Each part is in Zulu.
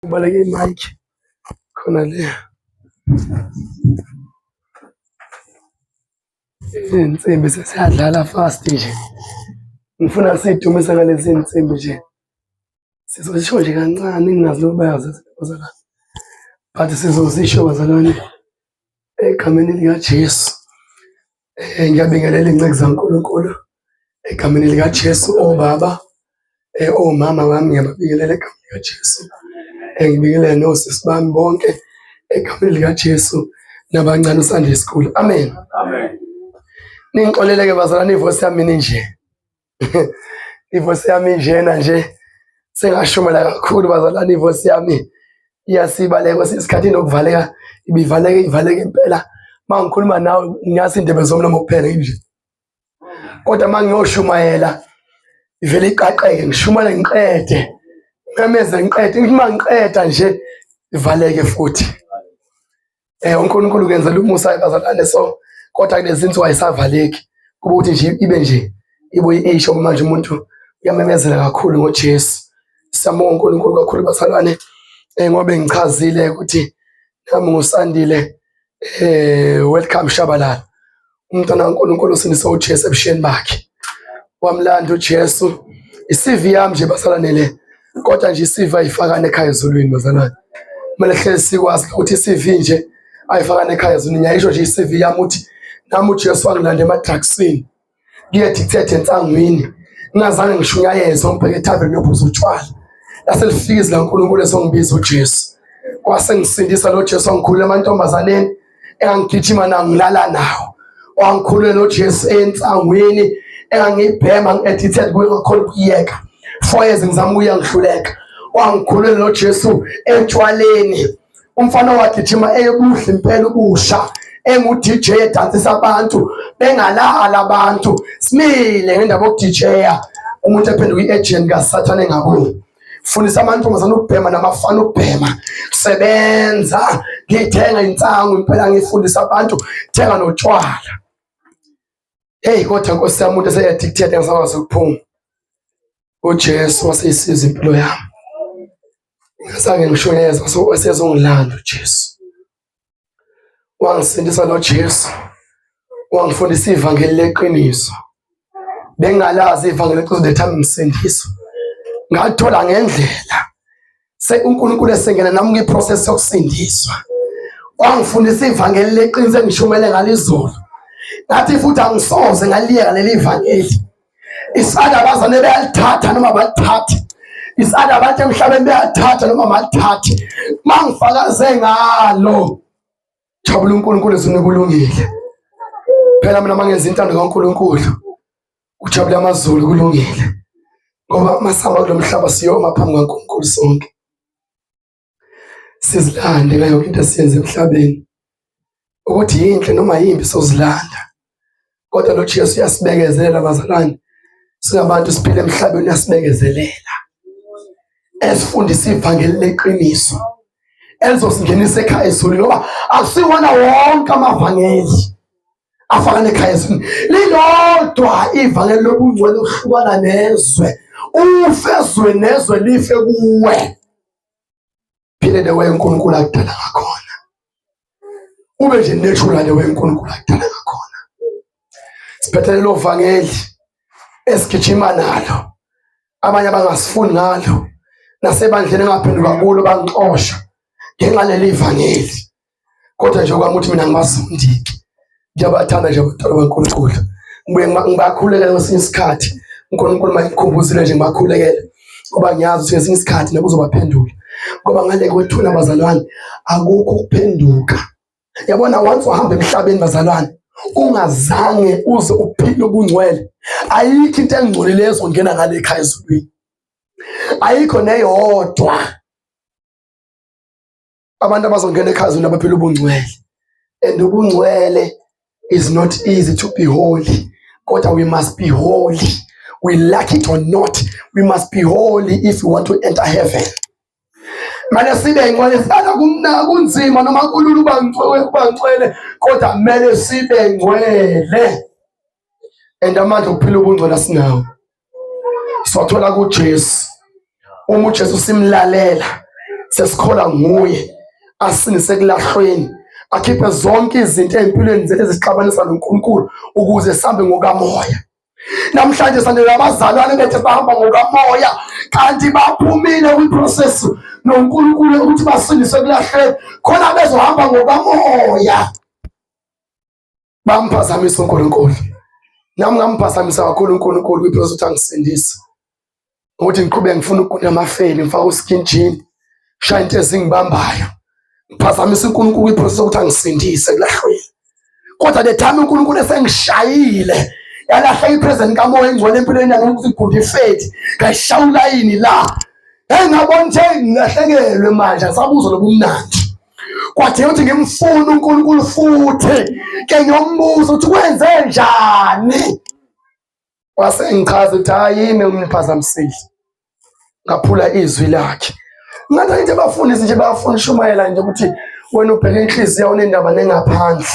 Kubaleke i-mic khona le. Iy'nsimbi sesiyadlala fast nje. Ngifuna siyidumise ngalezi nsimbi nje. Sizosho nje kancane ngingazi noma bayazazi bazalwane. But sizozisho bazalwane egameni likaJesu. Ngiyabingelela iy'nceku zaNkulunkulu egameni likaJesu, obaba, omama bami ngiyababingelela egameni likaJesu. Ngibingelele nosisi bami bonke egameni likaJesu nabancane uSunday School. Amen. Amen. Ningixolele-ke bazalwane ivoice yami ninje. Ivoice yami injena nje sengashumela kakhulu bazalwane ivoice yami iyasibaleka kwesinye isikhathi inokuvaleka ibivaleka ivaleka impela uma ngikhuluma nawe ngiyazi indebe zomlomo kuphela nje kodwa uma ngiyoshumayela ivele iqaqeke ngishumayele ngiqede memeze ngiqede ngithi uma ngiqeda nje ivaleke futhi. UNkulunkulu kenzela umusa bazalwane so kodwa kulezi zinsuku ayisavaleki kuba ukuthi nje ibe nje ibuye isho manje umuntu uyamemezela kakhulu ngoJesu. Siyambonga uNkulunkulu kakhulu bazalwane ngoba engichazile ukuthi nami nguSandile welcome Shabalala. Umntwana kaNkulunkulu usindise uJesu ebusheni bakhe. Wamlanda uJesu. I-CV yami nje bazalwane le. Kodwa nje i-CV ayifakane ekhaya ezulwini bazalwane. Kumele hlezi sikwazi ukuthi i-CV nje ayifakane ekhaya ezulwini. Ngiyayisho nje i-CV yami ukuthi nami uJesu wangilanda ema-drugsini. Ngiye-addicted ensangwini. Ngingazange ngishunyayezwe ngibheke ethaveni ngiyophuza utshwala. Lase lifika izwi likaNkulunkulu esongibiza uJesu. Kwase ngisindisa lo Jesu wangikhulula emantombazaneni engangigijima nawo ngilala nawo. Wangikhulula lo Jesu ensangwini engangibhema ngi-addicted kuyo ngakhona ukuyeka. 4 years ngizama ukuya ngihluleka. Wangikhulula lo Jesu etshwaleni. Umfana wagijima ebuhle impela ubusha engu-DJ edansisa abantu bengalala abantu simile ngendaba yoku-DJ-a umuntu ephenduka i-agent kaSathane engaboni. Fundisa amantombazane ukubhema namafana ukubhema. Sebenza ngithenga insangu impela ngifundisa abantu thenga notshwala. Hey kodwa Nkosi yami umuntu ese-addicted engasakwazi ukuphuma. UJesu waseyisiza impilo yami. Ngazange ngishunyezwa so esezongilanda uJesu. Wangisindisa lo Jesu. Wangifundisa ivangeli leqiniso. Bengalazi ivangeli leqiniso the time ngisindiswa. Ngathola ngendlela se uNkulunkulu esengena nami kwi-process yokusindiswa. Wangifundisa ivangeli leqiniso engishumele ngalizolo. Ngathi futhi angisoze ngaliyeka leli ivangeli. Isada abazane bayalithatha noma balithathi. Isada abantu emhlabeni bayalithatha noma balithathi. Mangifakaze ngalo. Jabula uNkulunkulu ezweni kulungile. Phela mina mangenza intando kaNkulunkulu kujabula amazulu kulungile. Ngoba masihamba kulo mhlaba siyoma phambi kukaNkulunkulu sonke. Sizilande ngayo yonke into esiyenza emhlabeni. Ukuthi yinhle noma yimbi sozilanda. Kodwa lo Jesu uyasibekezelela bazalwane. Singabantu siphila emhlabeni uyasibekezelela. Esifundisa ivangeli leqiniso. Elizosingenisa ekhaya ezulwini ngoba akusiwona wonke amavangeli afaka nekhaya ezulwini. Lilodwa ivangeli lobungcwele ukuhlukana nezwe. Ufe ezweni nezwe life kuwe. Phile the way uNkulunkulu akudala ngakhona. Ube nje natural the way uNkulunkulu akudala ngakhona. Siphethe lelo vangeli esigijima nalo. Abanye abangasifuni ngalo. Nasebandleni engaphenduka kulo bangixosha ngenxa leli vangeli. Kodwa nje kwami ukuthi mina ngibazondiki. Ngiyabathanda nje abantwana baNkulunkulu. Ngibuye ngibakhulekele kwesinye isikhathi. uNkulunkulu mayikhumbuzile nje ngibakhulekele. Ngoba ngiyazi ukuthi ngesinye isikhathi nabo uzobaphendula. Ngoba ngale kwethuna bazalwane akukho ukuphenduka. Yabona once wahamba emhlabeni bazalwane ungazange uze uphile ubungcwele. Ayikho into engcolileyo ezongena ngale ekhaya ezulwini. Ayikho neyodwa. Abantu abazongena ekhazini abaphila ubungcwele. And ubungcwele is not easy to be holy. Kodwa we must be holy. We like it or not, we must be holy if we want to enter heaven. Mane sibe ngcwele sana kumna kunzima noma kulula uba ngcwele uba ngcwele kodwa kumele sibe ngcwele. And amandla okuphila ubungcwele asinawo. Siwathola kuJesu. Uma uJesu simlalela Sesikhola nguye asindise kulahlweni, akhiphe zonke izinto ezimpilweni zethu ezixabanisa noNkulunkulu ukuze sihambe ngokamoya. Namhlanje sandela abazalwane bethu bahamba ngokamoya kanti baphumile kwiprocess noNkulunkulu ukuthi basindiswe kulahleni khona bezohamba ngokamoya. Bamphazamisa uNkulunkulu. Nami ngamphazamisa kakhulu uNkulunkulu kwiprocess ukuthi angisindise. Ukuthi ngiqhubeke ngifuna ukugunda amafeni ngifake uskin jean shaya into ezingibambayo. Ngiphazamisa uNkulunkulu kwiprocess ukuthi angisindise kulahlweni. Kodwa the time uNkulunkulu esengishayile yalahla ipresent kamoya engcwele empilweni yami ukuthi ngigunda ifethi ngayishaya ulayini la. Hey ngabona nje ngilahlekelwe manje asabuzwa lobumnandi. Kwathi ukuthi ngimfuna uNkulunkulu futhi ke ngiyombuza ukuthi kwenze njani. Wase ngichaza ukuthi hayi yimi umphazamisile. Ngaphula izwi lakhe. Ngathi nje bafundisi nje bayafuna ushumayela nje ukuthi wena ubheke inhliziyo unendaba nengaphandle.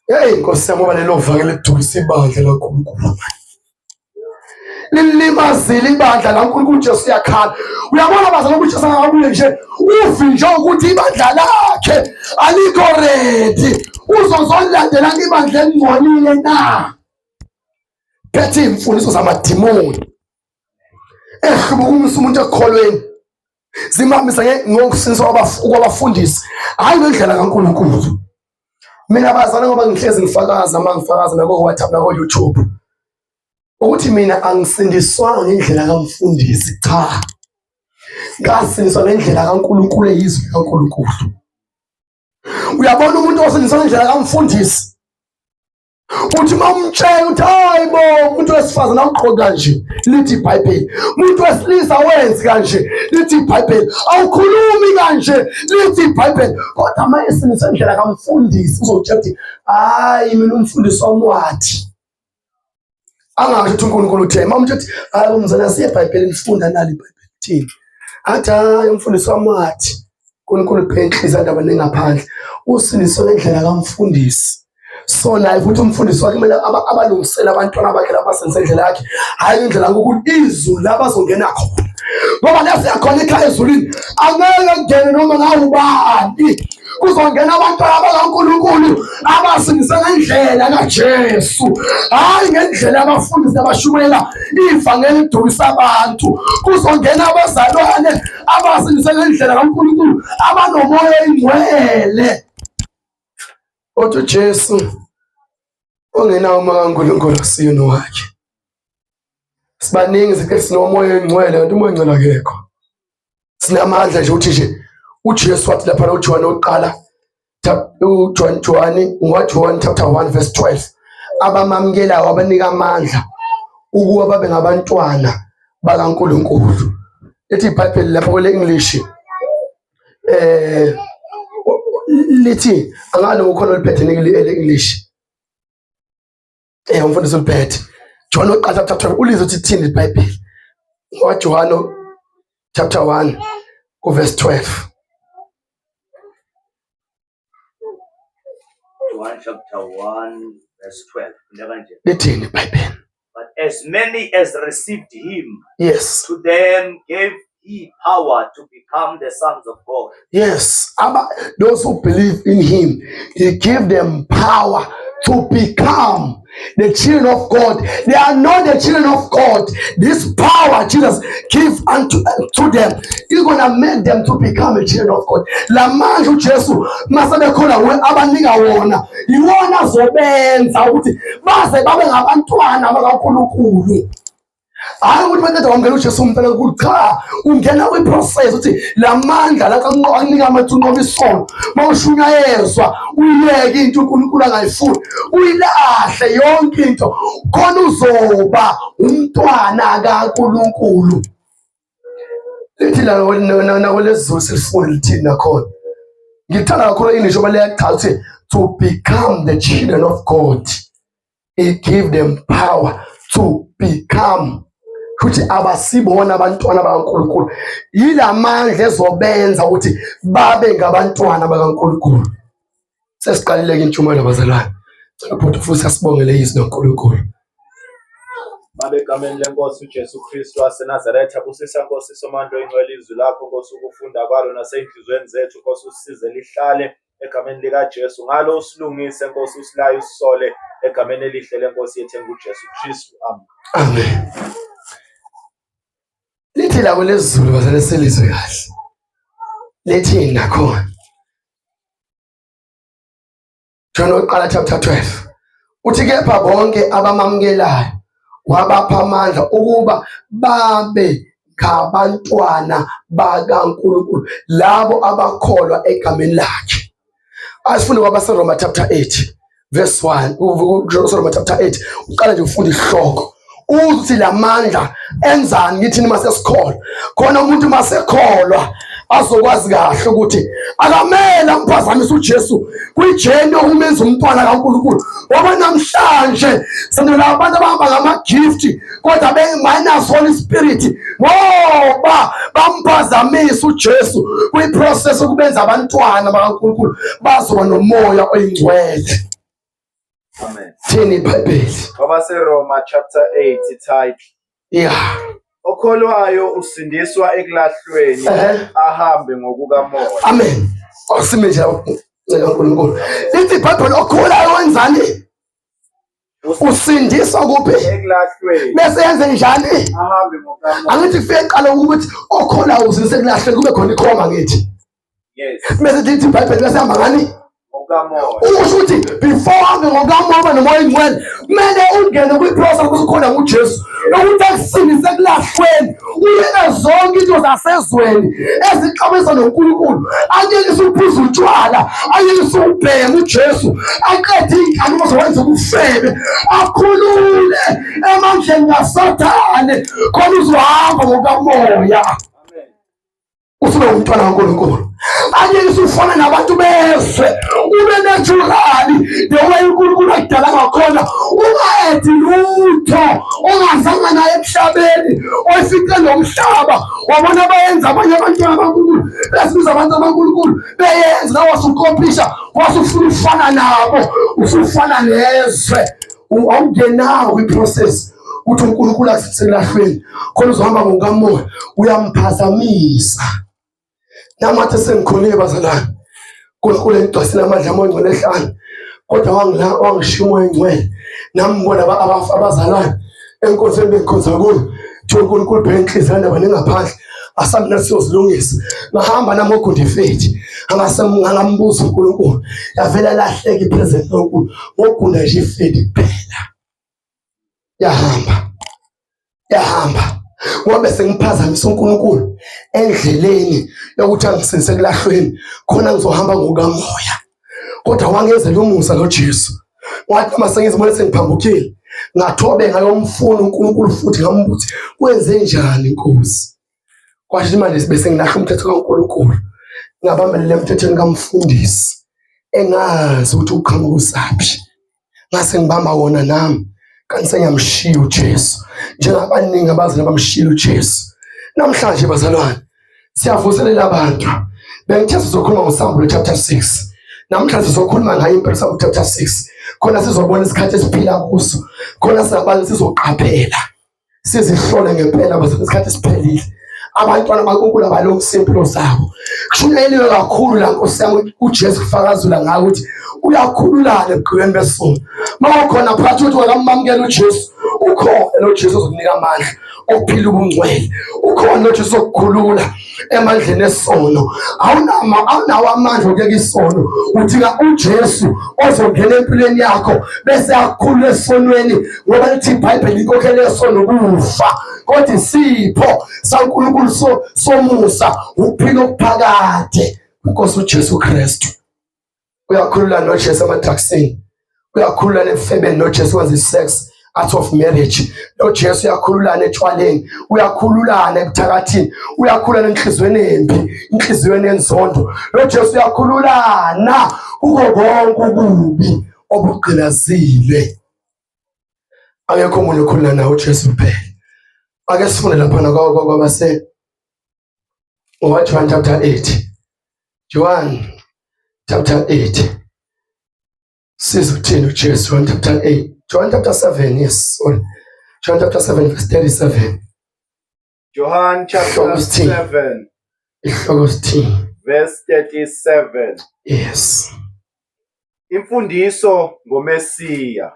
Hey Nkosi yami ngoba lelo vangeli lidukisa ibandla laNkulunkulu. Lilimazile ibandla laNkulunkulu Jesu uyakhala. Uyabona bazalwane ukuthi Jesu akabuye nje uvinjwe ukuthi ibandla lakhe alikho ready. Uzozolandela ibandla elingcolile na? Phethe imfundiso zamadimoni. Ehlubuka umuntu ekukholweni. Zimamisa ngokusiniswa kwabafundisi, hayi ngendlela kaNkulunkulu. Mina bazalwane ngoba ngihlezi ngifakaza uma ngifakaza nako WhatsApp nako YouTube ukuthi mina angisindiswanga ngendlela kamfundisi cha, ngasindiswa ngendlela kaNkulunkulu eyizwi likaNkulunkulu. Uyabona umuntu osindiswa ngendlela kamfundisi uthi uma umtshela uthi hayi bo umuntu wesifazane awugqoki kanje lithi ibhayibheli umuntu wesilisa wenzi kanje lithi ibhayibheli awukhulumi kanje lithi ibhayibheli kodwa uma esindiswe indlela kamfundisi uzotshela ukuthi hayi mina umfundisi wami wathi angasho ukuthi uNkulunkulu uthe uma umuntu ethi hayi umzala siye ebhayibhelini funda nali ibhayibheli thini athi hayi umfundisi wami wathi uNkulunkulu uphe inhliziyo ndaba nengaphandle usindiswe ngendlela kamfundisi so naye futhi umfundisi wakhe kumele abalungisele abantwana bakhe labasenzisa indlela yakhe hhayi indlela ngokuthi izulu labazongena khona ngoba lesiyakhona ekhaya ezulwini angeke kungene noma ngawubani kuzongena abantwana bakaNkulunkulu abasindise ngendlela kaJesu hhayi ngendlela abafundisi abashumayela ivangeli elidukisa abantu kuzongena abazalwane abasindise ngendlela kaNkulunkulu abanomoya oyingcwele Kodwa uJesu ongenawo umoya kaNkulunkulu akusiyo nowakhe. Sibaningi sithi sinomoya oyingcwele kanti umoya oyingcwele akekho. Sinamandla nje ukuthi nje uJesu wathi lapha uJohane oqala uJohn Johane ngoJohn chapter 1 verse 12 abamamukelayo abanika amandla ukuba babe ngabantwana bakaNkulunkulu. Ethi iBhayibheli lapha kwele English eh lithi angalo ukhona oliphethe ele-English eh umfundisi uliphethe John oqala chapter 12 ulizwe ukuthi thini iBhayibheli ngoJohane chapter 1 kuverse 12 John chapter 1 verse 12. Funda kanje. Lithini iBhayibheli? But as many as received him, Yes. to them gave he power to become the sons of God. Yes. Aba, those who believe in him, he gave them power to become the children of God. They are not the children of God. This power Jesus give unto to them is gonna make them to become a children of God. La mandla uJesu masebekhona we abanika wona iwona azobenza ukuthi baze babe ngabantwana bakaNkulunkulu. Hayi ukuthi baqeda wamukela uJesu umntwana kaNkulunkulu cha ungena kwi-process ukuthi la mandla la akunika amathi unqoba isono mawushunyayezwa uyiyeke into uNkulunkulu angayifuni uyilahle yonke into khona uzoba umntwana kaNkulunkulu lithi la nakwelezulu silifunde lithini nakhona ngithanda kakhulu English ngoba liyachaza ukuthi to become the children of God he give them power to become futhi abasibona abantwana bakaNkulunkulu yilamandla ezobenza ukuthi babe ngabantwana bakaNkulunkulu sesiqalile ke intshumayelo bazalwane cela bhuti futhi asibongele izwi laNkulunkulu. Babe, egameni lenkosi uJesu Kristu waseNazaretha, busisa Nkosi Somandla oyingcwele izwi lakho Nkosi, ukufunda kwalo nasey'nhliziyweni zethu Nkosi, usisize lihlale egameni likaJesu. Ngalo usilungise Nkosi, usilaye usisole egameni elihle lenkosi yethu enguJesu Kristu. Amen. Amen. Lithi labo lesiZulu bazale selizwe kahle. Lithini nakhona? John oqala chapter 12 uthi kepha bonke abamamukelayo wabapha amandla ukuba babe ngabantwana bakaNkulunkulu labo abakholwa egameni lakhe. Asifunde kwabaseRoma chapter 8 verse 1 Roma chapter 8 uqala nje ufunda isihloko uthi lamandla enzani kithi uma sesikholwa khona umuntu uma sekholwa azokwazi kahle ukuthi akamele amphazamise uJesu kwijeni yokumenza umntwana kaNkulunkulu ngoba namhlanje sinalabantu abahamba ngama-gift kodwa be-minus Holy Spirit ngoba bamphazamisa uJesu kwi-process yokubenza abantwana bakaNkulunkulu bazoba nomoya oyingcwele. Amen. Thini iBhayibheli? KwabaseRoma chapter 8 title. Yeah. Okholwayo usindiswa ekulahlweni ahambe ngokukamoya. Amen. Awusime nje ncela uNkulunkulu. Lithi iBhayibheli okholayo wenzani? Usindiswa kuphi? Ekulahlweni. Bese yenze njani? Ahambe ngokukamoya. Angithi kufike qala ukuthi okholayo usindiswa ekulahlweni kube khona ikhoma ngithi. Yes. Bese lithi iBhayibheli bese hamba ngani? Ngokukamoya. Usho ukuthi before uhambe ngokukamoya uba nomoya oyingcwele kumele ungene kwi-process ukuthi ukhona nguJesu yokuthi akusindise ekulahlweni uyeke zonke into zasezweni ezixabisa noNkulunkulu ayekise ukuphuza utshwala ayekise ukubhema uJesu aqede iy'nkanuko zokwenza ubufebe akhulule emandleni kaSathane khona uzohamba ngokukamoya. Amen. Usube umntwana kaNkulunkulu. Angeke usufana nabantu bezwe, ube naturally the way uNkulunkulu akudala ngakhona, ungaedi lutho ongazanga naye emhlabeni, oyifice lo mhlaba wabona bayenza abanye abantwana baNkulunkulu, besibiza abantu abankulunkulu beyenza, nawe wasukopisha, wasufuna ufana nabo, usufana nezwe. Awungenawo kwi-process ukuthi uNkulunkulu akuselahlweni khona uzohamba ngokamoya uyamphazamisa. Namathi sengikhulile bazalwane, uNkulunkulu engigcwasile amandla amoya ongcwele ehlane, kodwa wangila wangishiya umoya ongcwele. Nami ngibona abazalwane enkonzweni bengikhonza kuyo, kuthiwa uNkulunkulu bheka inhliziyo yandaba nengaphandle, asambe nathi siyozilungisa. Ngahamba nami ogunda ifethi, angambuza uNkulunkulu, yavele lahleka ipresent kaNkulunkulu ngogunda nje ifethi kuphela. Yahamba yahamba ngoba sengiphazamisa uNkulunkulu endleleni yokuthi angisindise ekulahlweni khona ngizohamba ngokamoya, kodwa wangenzela umusa lo Jesu. Wathi uma sengizibona sengiphambukile ngathobe ngayomfuna uNkulunkulu futhi ngambuthi kwenze njani Nkosi. Kwasho manje sibe sengilahla umthetho kaNkulunkulu ngabambelela emthethweni kamfundisi engazi ukuthi uqhamuka usaphi, ngase ngibamba wona nami kanti sengiyamshiya uJesu njengabaningi abazi nabamshiyile uJesu. Namhlanje bazalwane siyavuselela abantu. Bengithe sizokhuluma ngoSambulo chapter 6. Namhlanje sizokhuluma ngayo impela uSambulo chapter 6. Khona sizobona isikhathi esiphila kuso. Khona singabantu sizoqaphela. Sizihlole ngempela bese isikhathi siphelile. Abantwana baNkulunkulu abalungisa impilo zabo. Kushunyayeliwe kakhulu la Nkosi yami uJesu kufakazula ngayo ukuthi uyakhululana ebugqilweni besono. Uma ukhona phakathi ukuthi wakamamukela uJesu, ukhona lo Jesu ozokunika amandla okuphila ubungcwele. Ukhona lo Jesu ozokukhulula emandleni esono. Awunawo amandla okuyeka isono. Udinga uJesu ozongena empilweni yakho bese akukhulula esonweni, ngoba lithi iBhayibheli inkokhelo yesono kufa, kodwa isipho saNkulunkulu somusa ukuphila okuphakade kwiNkosi uJesu Kristu. Uyakhulula noJesu emadragsini, uyakhulula nefebeni noJesu wenza i-sex out of marriage. NoJesu uyakhululana etshwaleni, uyakhululana ebuthakathini, uyakhululana enhliziyweni embi, inhliziyweni enzondo. NoJesu uyakhululana kuko konke ububi obugqilazile. Akekho omunye okhulula nawe uJesu kuphela. Ake sifunde laphana kwabase John chapter 8. John chapter 8. Siza uthini uJesu? John chapter 8. John chapter 7, yes. Sorry. John chapter 7 verse 37. John chapter 7. Isihloko sithini? Verse 37. Yes. Imfundiso ngoMesiya.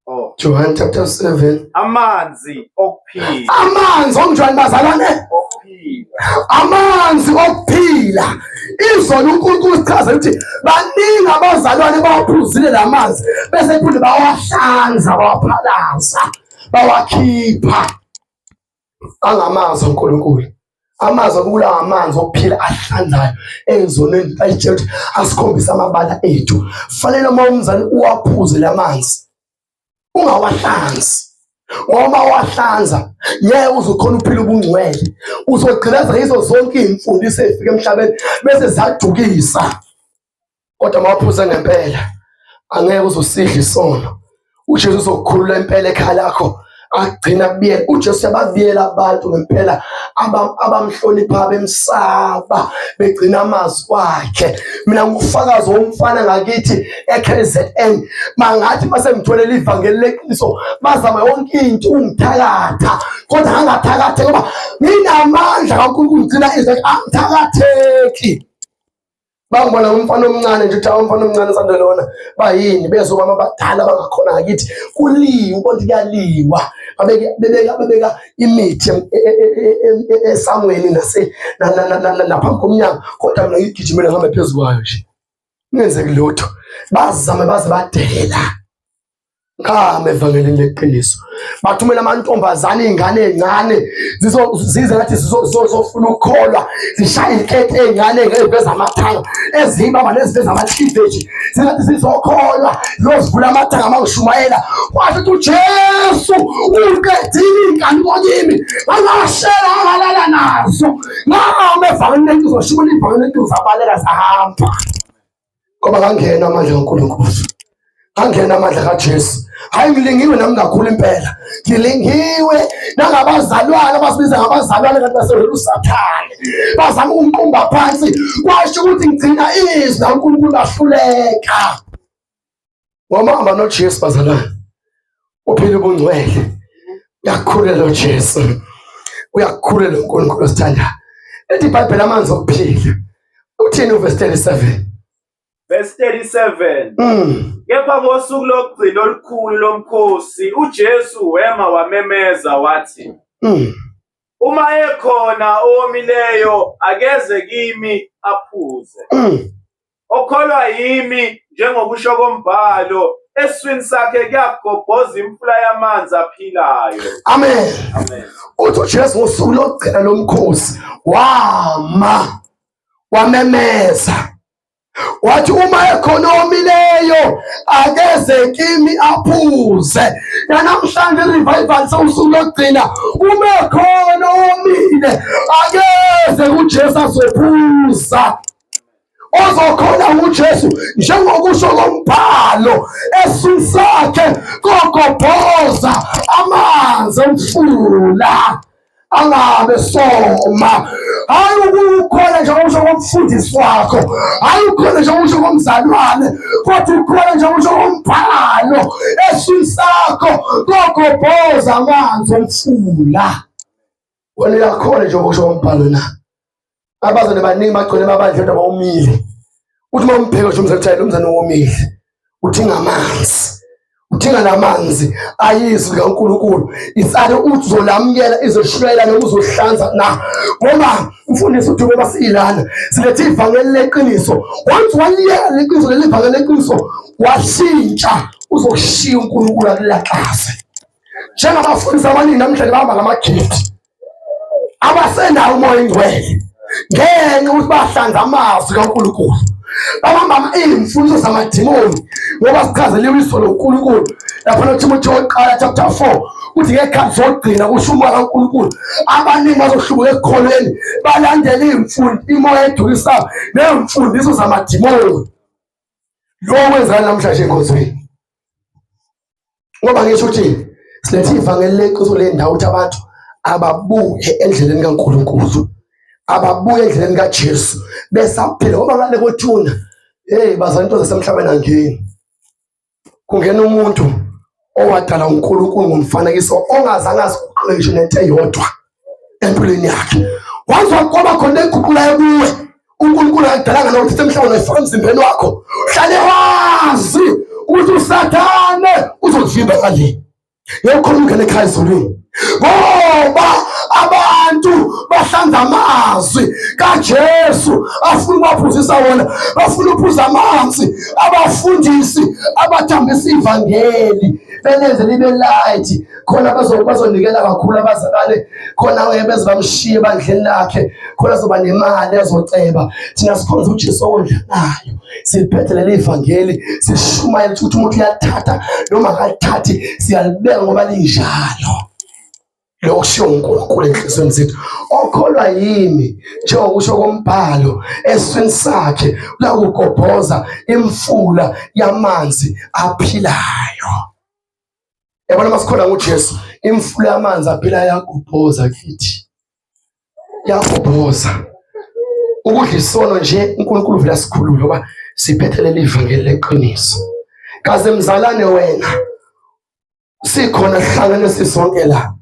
Oh. John chapter 7. Amanzi okuphila. Amanzi onjani bazalwane? Okuphila. Amanzi okuphila. Izolo uNkulunkulu sichaza ukuthi baningi abazalwane bawaphuzile lamanzi bese phinde bawahlanza bawaphalaza bawakhipha. Angamazwi uNkulunkulu. Amazwi akula amanzi okuphila ahlanzayo ezonweni ayitshela ukuthi asikhombise amabala ethu. Fanele uma umzali uwaphuze lamanzi ungawahlanzi ngoba wahlanza ngeke uzokhona uphila ubungcwele uzogqilaza yizo zonke iy'mfundiso ey'fika emhlabeni bese zadukisa kodwa uma waphuza ngempela angeke uzosidla isono uJesu uzokukhulula impela ekhaya lakho agcina kubiyela uJesu uyababiyela abantu ngempela abamhlonipha bemsaba begcina amazwi wakhe mina ngufakazi womfana ngakithi eKZN mangathi masengitholela ivangeli leqiniso bazama yonke into ungithakatha kodwa ngangathakathe ngoba nginamandla kaNkulunkulu ngigcina izwi angithakatheki Bangibona umfana omncane nje uthi umfana omncane sande lona bayini bezobama abadala bangakhona ngakithi kuliwa konke kuyaliwa babeke bebeka bebeka imithi e, e, e, esangweni nase naphambi komnyango kodwa mina ngigijimela ngihambe phezu kwayo nje kungenzeki lutho bazame baze badela Ngame evangelini leqiniso. Bathumela amantombazane izingane ezincane zize ngathi zizofuna ukukholwa zishaya ikete ezingane ngeziveza amathanga ezibaba neziveza ama-cleavage zingathi zizokholwa ziyozivula amathanga uma ngishumayela kwasho ukuthi uJesu uqedile iy'nkanuko kimi ngangashela ngangalala nazo ngame evangelini leqiniso shumela ivangeli leqiniso zabaleka zahamba ngoba kangena amandla kaNkulunkulu angena amandla kaJesu hayi ngilingiwe nami kakhulu impela ngilingiwe nangabazalwane abasibiza ngabazalwane kanti basebenzela usathane bazama ukunqumba phansi kwasho ukuthi ngigcina izwi laNkulunkulu bahluleka Wamahamba noJesu bazalwane. Uphila ubungcwele. Uyakukhulela uJesu. Uyakukhulela uNkulunkulu osithandayo. Ethi iBhayibheli amanzi okuphila. Uthini uverse 37? Verse 37. Kepha ngosuku lokugcina olukhulu lomkhosi uJesu wema wamemeza wathi, Uma ekhona owomileyo akeze kimi aphuze. Okholwa yimi njengokusho kombhalo esiswini sakhe kuyagobhoza imfula yamanzi aphilayo. Amen. Amen. Uthi uJesu ngosuku lokugcina lomkhosi wama wamemeza wathi uma ekhona omileyo akeze kimi aphuze nanamhlanje revival sewusuku lokugcina uma ekhona omile akeze kuJesu azophuza ozokhona uJesu njengokusho kombhalo esiswini sakhe kogobhoza amanzi omfula angabe soma hayi ukukhona njengokusho komfundisi wakho hayi ukukhona njengokusho komzalwane kodwa ukhona njengokusho kombhalo esiswini sakho kogobhoza amanzi omfula wena uyakhona njengokusho kombhalo na Abazane baningi bagcwele emabandleni kodwa bawumile. Uthi uma umbheka nje umzali uthi lo mzane womile. Udinga amanzi. Udinga lamanzi ayizwi likaNkulunkulu. Isale uthi uzolamukela izoshwela noma uzohlanza na. Ngoba umfundisi uthi ngoba siyilana silethe ivangeli leqiniso. Once waliyeka leqiniso leli vangeli leqiniso washintsha uzokushiya uNkulunkulu akulaxaze. Njengabafundisi abaningi namhlanje bahamba ngama-gift. Abasenawo umoya ingcwele ngenxa ukuthi bahlanza amazwi kaNkulunkulu babamba iy'mfundiso zamadimoni ngoba sichazeliwe iso loNkulunkulu lapha noThimothi wokuqala chapter 4 uthi ngekhathi zokugcina kusho umoya kaNkulunkulu abaningi bazohlubuka ekukholweni balandele iy'mfundi imoya edukisayo ney'mfundiso zamadimoni lo kwenzani namhlanje enkonzweni ngoba ngisho ukuthi silethe ivangeli leqiniso le ndawo ukuthi abantu ababuye endleleni kaNkulunkulu ababuye endleleni kaJesu besaphila ngoba ngale kwethuna hey bazana into zasemhlabeni angeni kungena umuntu Owadala uNkulunkulu ngomfanekiso ongazange aziguqule ngisho nento eyodwa empilweni yakhe. Waze kwaba khona eguqulayo kuwe. uNkulunkulu akudalanga nokuthi emhlabeni wayifaka emzimbeni wakho. Hlale wazi ukuthi uSathane uzokuvimba ngale. Ngeke ukhona ungene ekhaya ezulwini. Ngoba abantu bahlanza amazwi kaJesu afuna ukubaphuzisa wona, bafuna ukuphuza amanzi abafundisi abathambisa ivangeli belenze libe light khona bazonikela kakhulu abazalwane khona ngeke beze bamshiye ebandleni lakhe khona azoba nemali azoceba. Thina sikhonza uJesu owondlanayo, siliphethe leli ivangeli, sishumayela ukuthi umuntu uyalithatha noma akalithathi, siyalibeka ngoba linjalo. Lokho kushiwo uNkulunkulu enhliziyweni zethu. Okholwa yimi njengokusho kombhalo esiswini sakhe lakugobhoza imfula yamanzi aphilayo. Yabona masikholwa nguJesu, imfula yamanzi aphilayo yagobhoza kithi. Yagobhoza. Ukudla isono nje uNkulunkulu vele asikhulule ngoba siphethe leli ivangeli leqiniso. Kaze mzalane wena sikhona sihlangene sisonke la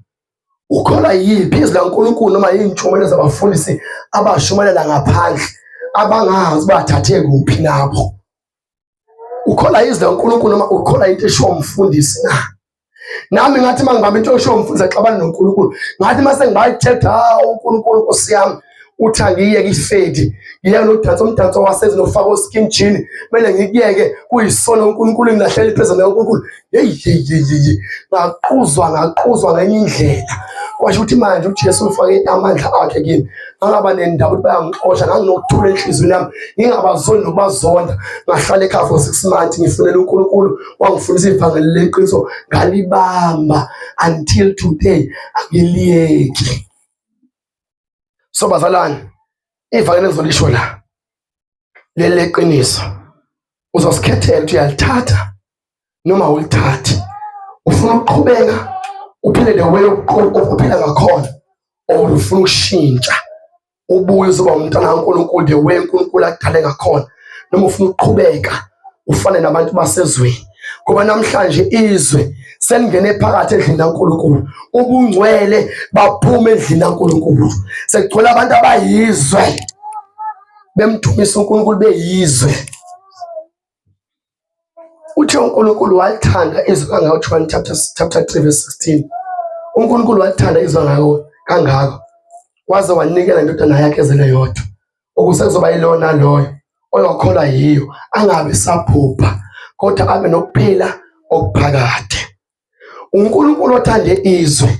ukholwa yiphi izwi laNkulunkulu noma yintshumayelo zabafundisi abashumayela ngaphandle abangazi bathathe kuphi nabo? Ukholwa izwi laNkulunkulu noma ukholwa into eshiwo umfundisi na? Nami ngathi uma ngibamba into eshiwo umfundisi axabana noNkulunkulu, ngathi uma sengibayithetha, hawu uNkulunkulu Nkosi yami, uthi angiyeke ifedi, ngiyeke nokudansa umdanso wasezi nokufaka oskin jean, kumele ngikuyeke kuyisono uNkulunkulu ngilahlela iphezulu likaNkulunkulu. Hey hey hey hey, ngaquzwa ngaquzwa ngenye indlela. Kwasho ukuthi manje uJesu ufake amandla akhe kimi. Ngangaba nendaba ukuthi bayangixosha, nganginokuthula enhliziyweni yami, ngingabazoni nokubazonda. Ngahlala ekhaya for 6 months ngifunela uNkulunkulu, wangifundisa ivangeli leqiniso, ngalibamba until today angiliyeki. So bazalwane, ivangeli engizolisho la leli leqiniso, uzosikhethela ukuthi uyalithatha noma awulithathi. Ufuna ukuqhubeka uphile the way uphila ngakhona or ufuna ukushintsha ubuye uzoba umntwana kaNkulunkulu the way uNkulunkulu akudale ngakhona, noma ufuna ukuqhubeka ufane nabantu basezweni. Ngoba namhlanje izwe selingene phakathi endlini kaNkulunkulu, ubungcwele baphuma endlini kaNkulunkulu, sekugcwele abantu abayizwe bemdumisa uNkulunkulu beyizwe. Uthe uNkulunkulu walithanda izwe kangako, John chapter 3 verse 16. uNkulunkulu walithanda izwe ngako kangako waze wanikela indodana yakhe ezelwe yodwa, ukuze kuzoba yilona loyo oyokholwa yiyo angabe sabhubha kodwa abe nokuphila okuphakade. uNkulunkulu othande izwe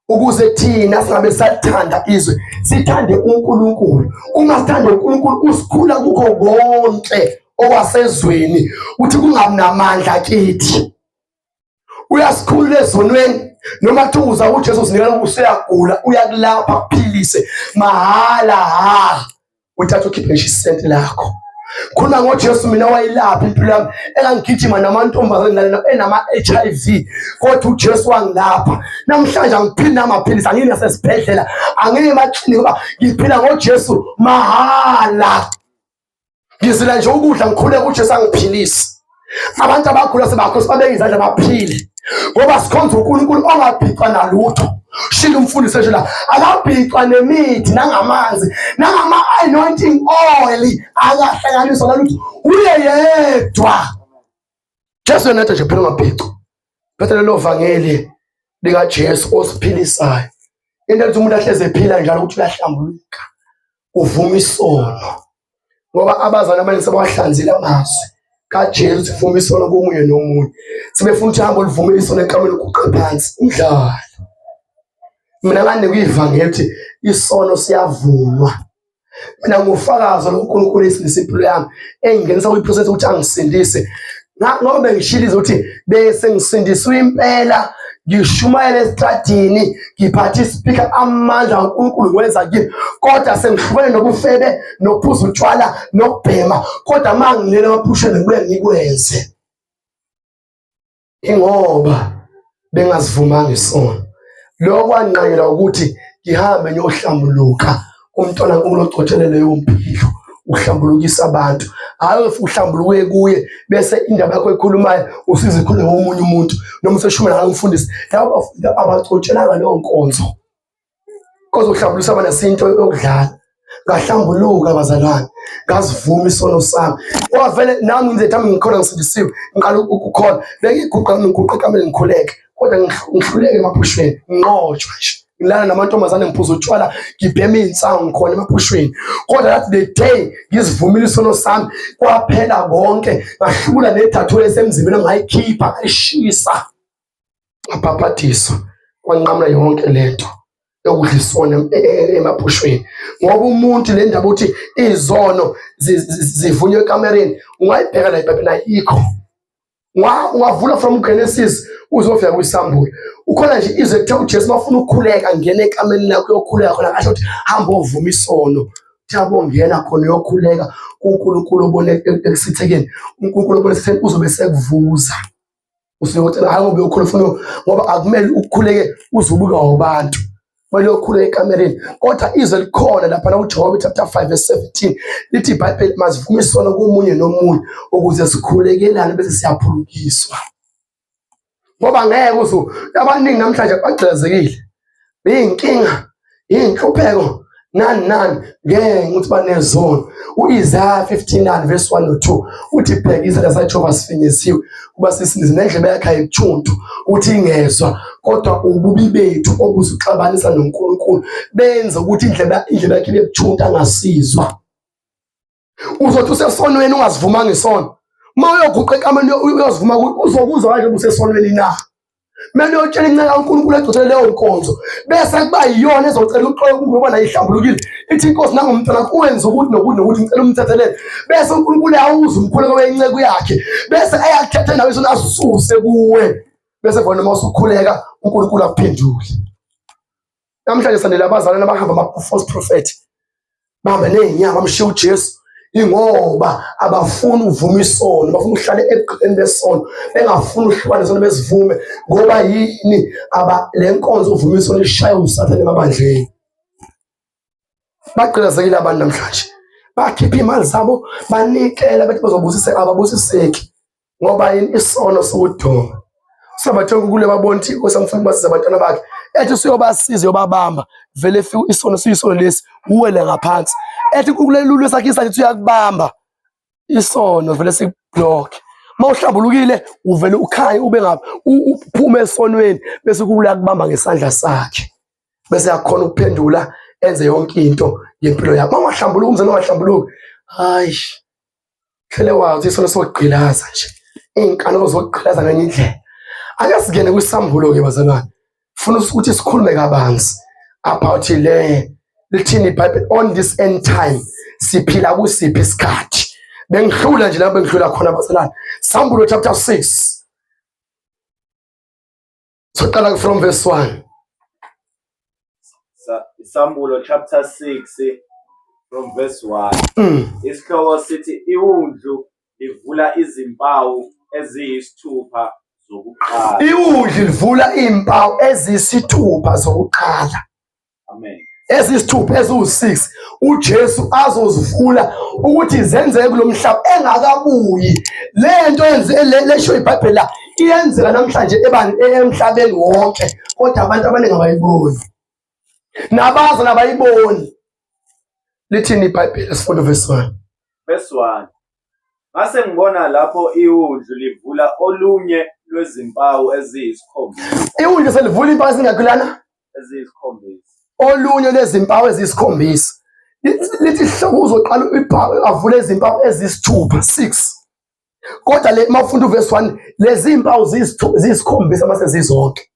ukuze thina singabe sathanda izwe, sithande uNkulunkulu. Uma sithanda uNkulunkulu usikhula kukho konke okwasezweni uthi kungabi namandla kithi. Uyasikhulula ezonweni noma kuthiwa uza uJesu uzinikela usuyagula, uyakulapha akuphilise mahhala ha. Uthatha ukhiphe ngisho isenti lakho. Khuluma ngoJesu mina wayilapha impilo yami engangigijima namantombazane enama-HIV kodwa uJesu wangilapha. Namhlanje angiphili namaphilisi, angiyi nasesibhedlela, angiyi emaklinikhi ngoba ngiphila ngoJesu mahhala. Ngizila nje ukudla ngikhuleka uJesu angiphilise. Abantu abagula sebakho sibabeke izandla baphile ngoba sikhonza uNkulunkulu ongabhicwa nalutho. Shilo umfundisi esho la, akabhicwa nemithi nangamanzi nangama-anointing oil, akahlanganiswa nalutho, uye yedwa. Jesu yena nje phela ungabhicwa. Phethe lelo vangeli likaJesu osiphilisayo. Into ethi umuntu ahleze ephila njalo ukuthi uyahlambuluka, uvuma isono. Ngoba abazali abaningi sebawahlanzile amazwi kaJesu ukuthi vuma isono komunye nomunye. Sebefuna ukuthi hambe ulivume isono eqameni uguqe phansi. Umdlalo. Mina nganikwa ivangeli ukuthi isono siyavunwa. Mina ngufakazi loNkulunkulu esindisa impilo yami, engingenisa kwiprocess ukuthi angisindise. Ngoba bengishilo ukuthi bese ngisindiswe impela, ngishumayela esitradini, ngiphathe ispeaker, amandla kaNkulunkulu ngiwenza kimi, kodwa sengihlukene nobufebe nokuphuza utshwala nokubhema, kodwa uma ngilele emaphusheni ngibuye ngikwenze. Ingoba bengazivumanga isono. Lokho kwanqanyelwa ukuthi ngihambe ngiyohlambuluka kumntwana kaNkulunkulu ogcotshele leyo mpilo, uhlambulukisa abantu. Hhayi uhlambuluke kuye bese indaba yakho ekhulumayo usize ikhulume ngomunye umuntu noma useshumela ngalo mfundisi. Labo bafundi abacotshelanga leyo nkonzo. Kozohlambulusa abana sinto yokudlala. Ngahlambuluka bazalwane, ngazivuma isono sami. Kwavele nami ngizethu ami ngikhona ngisindisiwe, ngiqala ukukholwa. Bengiguqa ngiguqa ekamereni ngikhuleke, kodwa ngihluleke emaphushweni, nginqotshwa nje. Ngilala namantombazane ngiphuza utshwala, ngibhema iy'nsangu ngikhona emaphushweni. Kodwa that the day ngizivumile isono sami, kwaphela konke, ngahlubula nethathu esemzimbeni ngayikhipha, ngayishisa. Ngabhabhadiswa kwanqamula yonke lento yokudla isono emaphushweni ngoba umuntu le ndaba uthi izono zivunywe ekamereni ungayibheka la ibhayibheli ayikho. Ungavula from Genesis uzofika kwisambulo ukhona nje izwe kuthiwa uJesu bafuna ukukhuleka ngena ekamereni lakho uyokhuleka khona kasho ukuthi hamba ovuma isono Yabongena khona uyokhuleka kuNkulunkulu obone ekusithekeni uNkulunkulu obone esithekeni uzobe sekuvuza usuyocela hayi ngoba uyokhula ufuna ngoba akumele ukhuleke uzubuka wabantu kumele uyokhuleka ekamereni kodwa izwe likhona lapha uJobe chapter 5 verse 17 lithi iBhayibheli masivume isono komunye nomunye ukuze sikhulekelane bese siyaphulukiswa ngoba ngeke uzu abaningi namhlanje bagxilazekile beyinkinga iy'nhlupheko nani nani ngenxa ukuthi banezono. U-Isaya 59 verse 1 no 2 uthi bheka isandla saJehova sifinyeziwe kuba sisindise nendlebe yakhe ayikuthuntu ukuthi ingezwa kodwa ububi bethu obusuxabanisa noNkulunkulu benza ukuthi indlebe indlebe yakhe ibe buthuntu angasizwa. Uzothi usesonweni ungazivumanga isono. Uma uyoguqa ekamereni uyozivuma uzokuzwa kanje ubusesonweni na? Kumele uyotshela inceka kaNkulunkulu egcotshele leyo nkonzo bese kuba yiyona ezocela uxolo kuNkulunkulu ngoba nayo ihlambulukile ithi inkosi nangomntwana kuwenza ukuthi nokuthi nokuthi ngicela umthethelele bese uNkulunkulu uyawuza umkhuleko wenceku yakhe bese eyakuthethe nawe isona asisuse kuwe bese khona uma usukhuleka uNkulunkulu akuphendule. Namhlanje sandela abazalwane abahamba ama-false prophet bahambe ney'nyawo bamshiya uJesu ingoba abafuni ukuvuma isono bafuna ukuhlala ebugqileni besono bengafuni uhlukane sono besivume ngoba yini aba le nkonzo uvuma isono ishaya usathane emabandleni bagqilazekile abantu namhlanje bakhipha imali zabo banikela bethi bazobusiseka ababusiseki ngoba yini isono siwudonga sabathe kule babona ukuthi inkosi amfuna ukubasiza abantwana bakhe ethi usuyobasiza uyobabamba vele fika isono siyisono lesi uwele ngaphansi ethi kulelulu sakhe isakhe uyakubamba isono vele sikublock uma uhlambulukile uvele ukhanye ube ngapha uphume esonweni bese kula kubamba ngesandla sakhe bese yakhona ukuphendula enze yonke into ngempilo yakho uma ungahlambuluki umzali ungahlambuluki hayi Hlele wazi isono sokugqilaza nje. Iy'nkanuko zokugqilaza ngenye indlela. Ake singene kwisambulo-ke bazalwane. Funa ukuthi sikhulume kabanzi about le lithini iBhayibheli on this end time siphila kusiphi isikhathi. Bengihlula nje lapho bengihlula khona bazalwane. Sambulo chapter 6. Soqala from verse 1. Isambulo chapter 6 from verse 1. Isihloko sithi iwundlu livula izimpawu eziyisithupha zokuqala. Iwundlu livula izimpawu eziyisithupha zokuqala. Amen. Ezisithupha eziwu-6 uJesu azozivula ukuthi zenzeke kulomhlaba engakabuyi. Lento yenze lesho iBhayibheli la iyenzeka namhlanje ebani emhlabeni wonke kodwa abantu abaningi abayiboni. Nabazi nabayiboni. Lithini iBhayibheli esifundo verse 1. Verse 1. Ngase ngibona lapho iwundlu livula olunye lwezimpawu eziyisikhombisa. Iwundlu selivula impawu ezingakhi lana? Eziyisikhombisa. Olunye lwezimpawu eziyisikhombisa. Lithi hloko uzoqala iphawu avule izimpawu eziyisithupha 6. Kodwa le mawufunda uverse 1 lezi impawu ziyisikhombisa mase zizonke.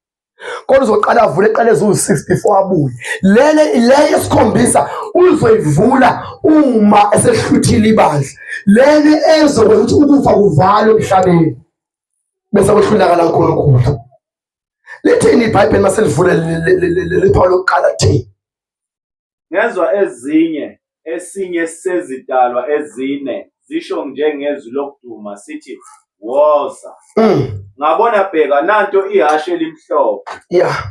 Kodwa uzoqala avule eqale eziwu-6 before abuye. Lele le yesikhombisa uzoyivula uma esehluthile ibandla. Lele ezokwenza ukuthi ukufa kuvalwe emhlabeni. Bese kwehlulakala uNkulunkulu. Lithini iBhayibheli maselivule leli phawu lokuqala lithini? Ngezwa ezinye esinye sezidalwa ezine zisho njengezwi lokuduma sithi, Woza. Ngabona bheka nanto ihhashi elimhlophe.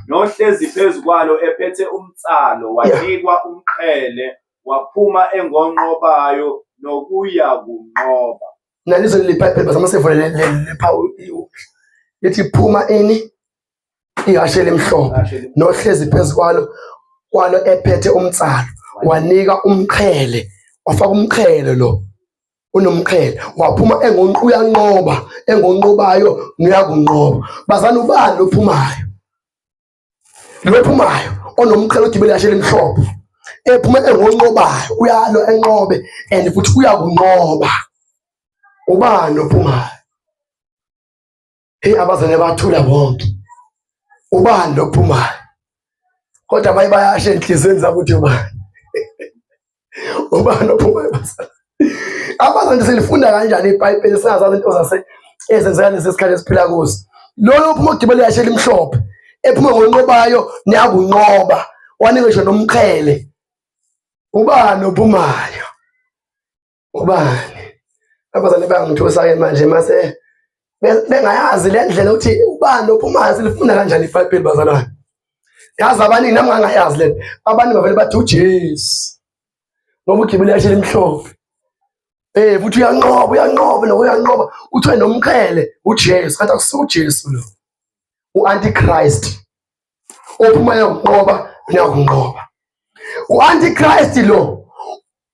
Nohlezi phezu kwalo ephethe umnsalo wanikwa umqhele waphuma engonqobayo Nokuyakunqoba. Nalizwe leli Bhayibheli bazama sevule lephawu lithi phuma ini ihashe elimhlophe nohlezi phezu kwalo kwalo ephethe umtsalo wanika umqhele wafaka umqhele lo unomqhele waphuma engonqu uyanqoba engonqobayo ngiyakunqoba bazana ubani lophumayo lophumayo onomqhele ogibele ihashe elimhlophe ephuma engonqobayo uyalo enqobe and futhi uyakunqoba ubani ophumayo Hey abazane bathula bonke. Ubani lophumayo? Kodwa abaye bayasho enhlizweni zabo ukuthi ubani. Ubani ophumayo bazane? Abazane silifunda kanjani iBhayibheli singazazi into zase ezenzeka lesi sikhathi esiphila kuso. Loyo ophuma ogibele yashe elimhlophe ephuma ngonqobayo niyakunqoba wanika ngisho nomqhele. Ubani ophumayo? Ubani? Abazali bangithusa-ke manje mase bengayazi le ndlela ukuthi ubani ophumayo silifunda kanjani iBhayibheli bazalwane. Yazi abaningi nami ngangayazi le abaningi bavele bathi uJesu ngoba ugibele ihhashi elimhlophe. Eh futhi uyanqoba uyanqoba nokuyanqoba uthiwe nomqhele uJesu kanti akusiwo uJesu lo. U-Antichrist ophuma uyakunqoba uyakunqoba. U-Antichrist lo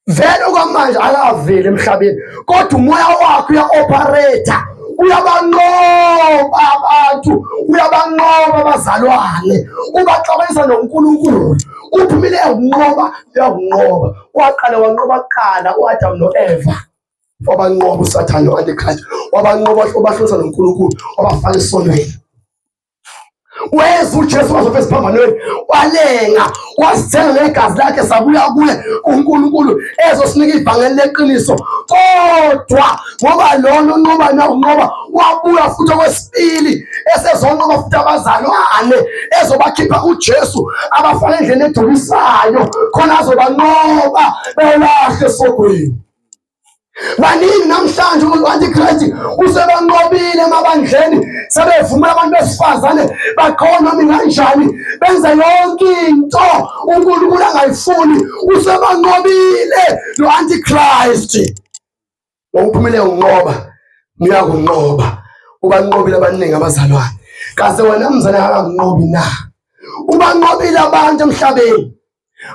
vele okwamanje akaveli emhlabeni kodwa umoya wakhe uya-operate uyabanqoba abantu uyabanqoba abazalwane ubaxabanisa noNkulunkulu uphumile uyakunqoba uyakunqoba waqala wanqoba kuqala u-Adam no-Eva wabanqoba uSathane no-Antichrist wabanqoba wabahlonisa noNkulunkulu wabafaka esonweni Weza uJesu wazofa esiphambanweni walenga wasithenga ngegazi lakhe sabuya kuye uNkulunkulu ezosinika ivangeli leqiniso kodwa ngoba lona unqoba na unqoba wabuya futhi okwesibili esezonqoba futhi abazalwane ezobakhipha uJesu abafaka endleleni edukisayo khona azobanqoba belahle esogweni Baningi namhlanje u-antichrist usebanqobile emabandleni sebevumela abantu besifazane baqoka noma kanjani benze yonke into uNkulunkulu angayifuni usebanqobile lo antichrist ngokuphumile unqoba niyakunqoba ubanqobile abaningi abazalwane kaze wena mzane akakunqobi na ubanqobile abantu emhlabeni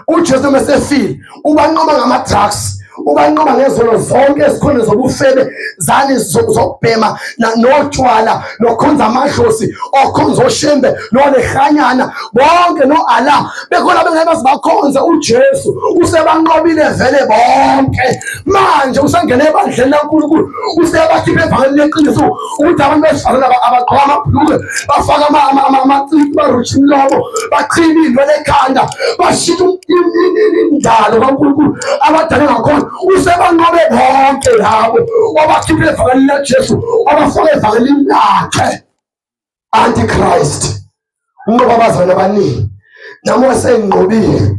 uJesu uma esefile ubanqoba ngama-drugs ubanqoba ngezono zonke ezikhona zobufebe zani zokubhema notshwala nokhonza amadlozi okhonza oshembe nolehanyana bonke no-Allah bekhona bengeke baze bakhonze uJesu usebanqobile vele bonke manje usengene ebandleni laNkulunkulu useyabakhipha evangelini leqiniso ukuthi abantu besifazane abagqoka amabhulukwe bafaka amacici barusha imilomo bachile iy'nwele ekhanda bashintsha indalo kaNkulunkulu abadale ngakhona usebanqobe bonke labo wabakhipha evangelini laJesu wabafaka evangelini lakhe antichrist unqoba abazalwane abaningi nami wasenginqobile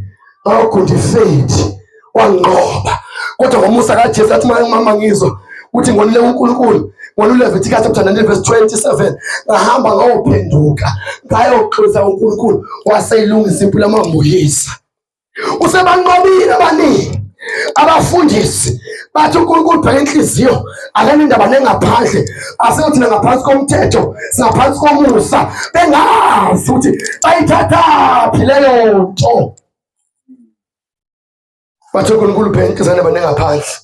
ngagunda ifethi wanqoba kodwa ngomusa kaJesu athi mama ngizwa uthi ngonile uNkulunkulu ngoLeviticus chapter 19 verse 27 ngahamba ngawuphenduka ngayoxolisa uNkulunkulu waseyilungisa impilo amambuyisa Usebanqobile abaningi abafundisi bathi uNkulunkulu ubheka inhliziyo akanendaba nengaphandle asike thina ngaphansi komthetho singaphansi komusa bengazi ukuthi bayithathaphi leyo nto bathi uNkulunkulu ubheka inhliziyo nendaba nengaphandle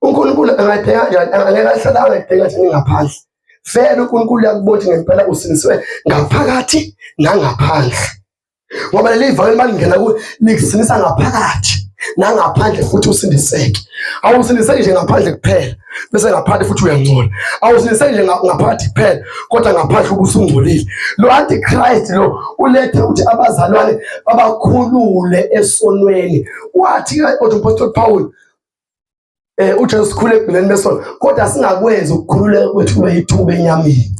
uNkulunkulu angayibheka kanjani angeke ahlala angayibheka nje ngaphandle vele uNkulunkulu uyakubona ukuthi ngempela usindisiwe ngaphakathi nangaphandle ngoba leli ivangeli malingena kuwe likusindisa ngaphakathi nangaphandle futhi usindiseke awusindiseki nje ngaphandle kuphela bese ngaphandle futhi uyangcola awusindiseki nje ngaphakathi kuphela kodwa ngaphandle ubusungcolile lo antichrist lo ulethe ukuthi abazalwane babakhulule esonweni wathi kodwa umpostoli Paul eh uJesu sikhule ekugcineni besono kodwa singakwenzi ukukhululeka kwethu kube ithuba enyameni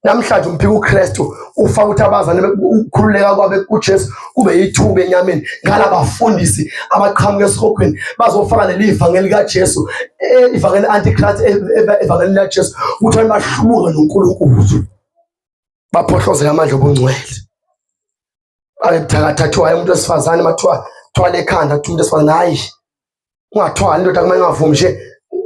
namhlanje umphika uKristu ufaka ukuthi abazane ukukhululeka kwabe kuJesu kube ithuba enyameni ngalabafundisi abaqhamuka esihogweni bazofaka leli ivangeli kaJesu eh, ivangeli antichrist eh, eh, ivangeli laJesu ukuthi abantu bahlubuke noNkulunkulu baphohlozela amandla obungcwele abe buthakatha kuthiwa umuntu wesifazane mathiwa thwala ekhanda kuthiwa umuntu wesifazane hayi Ungathwali indoda kuma ingavumi nje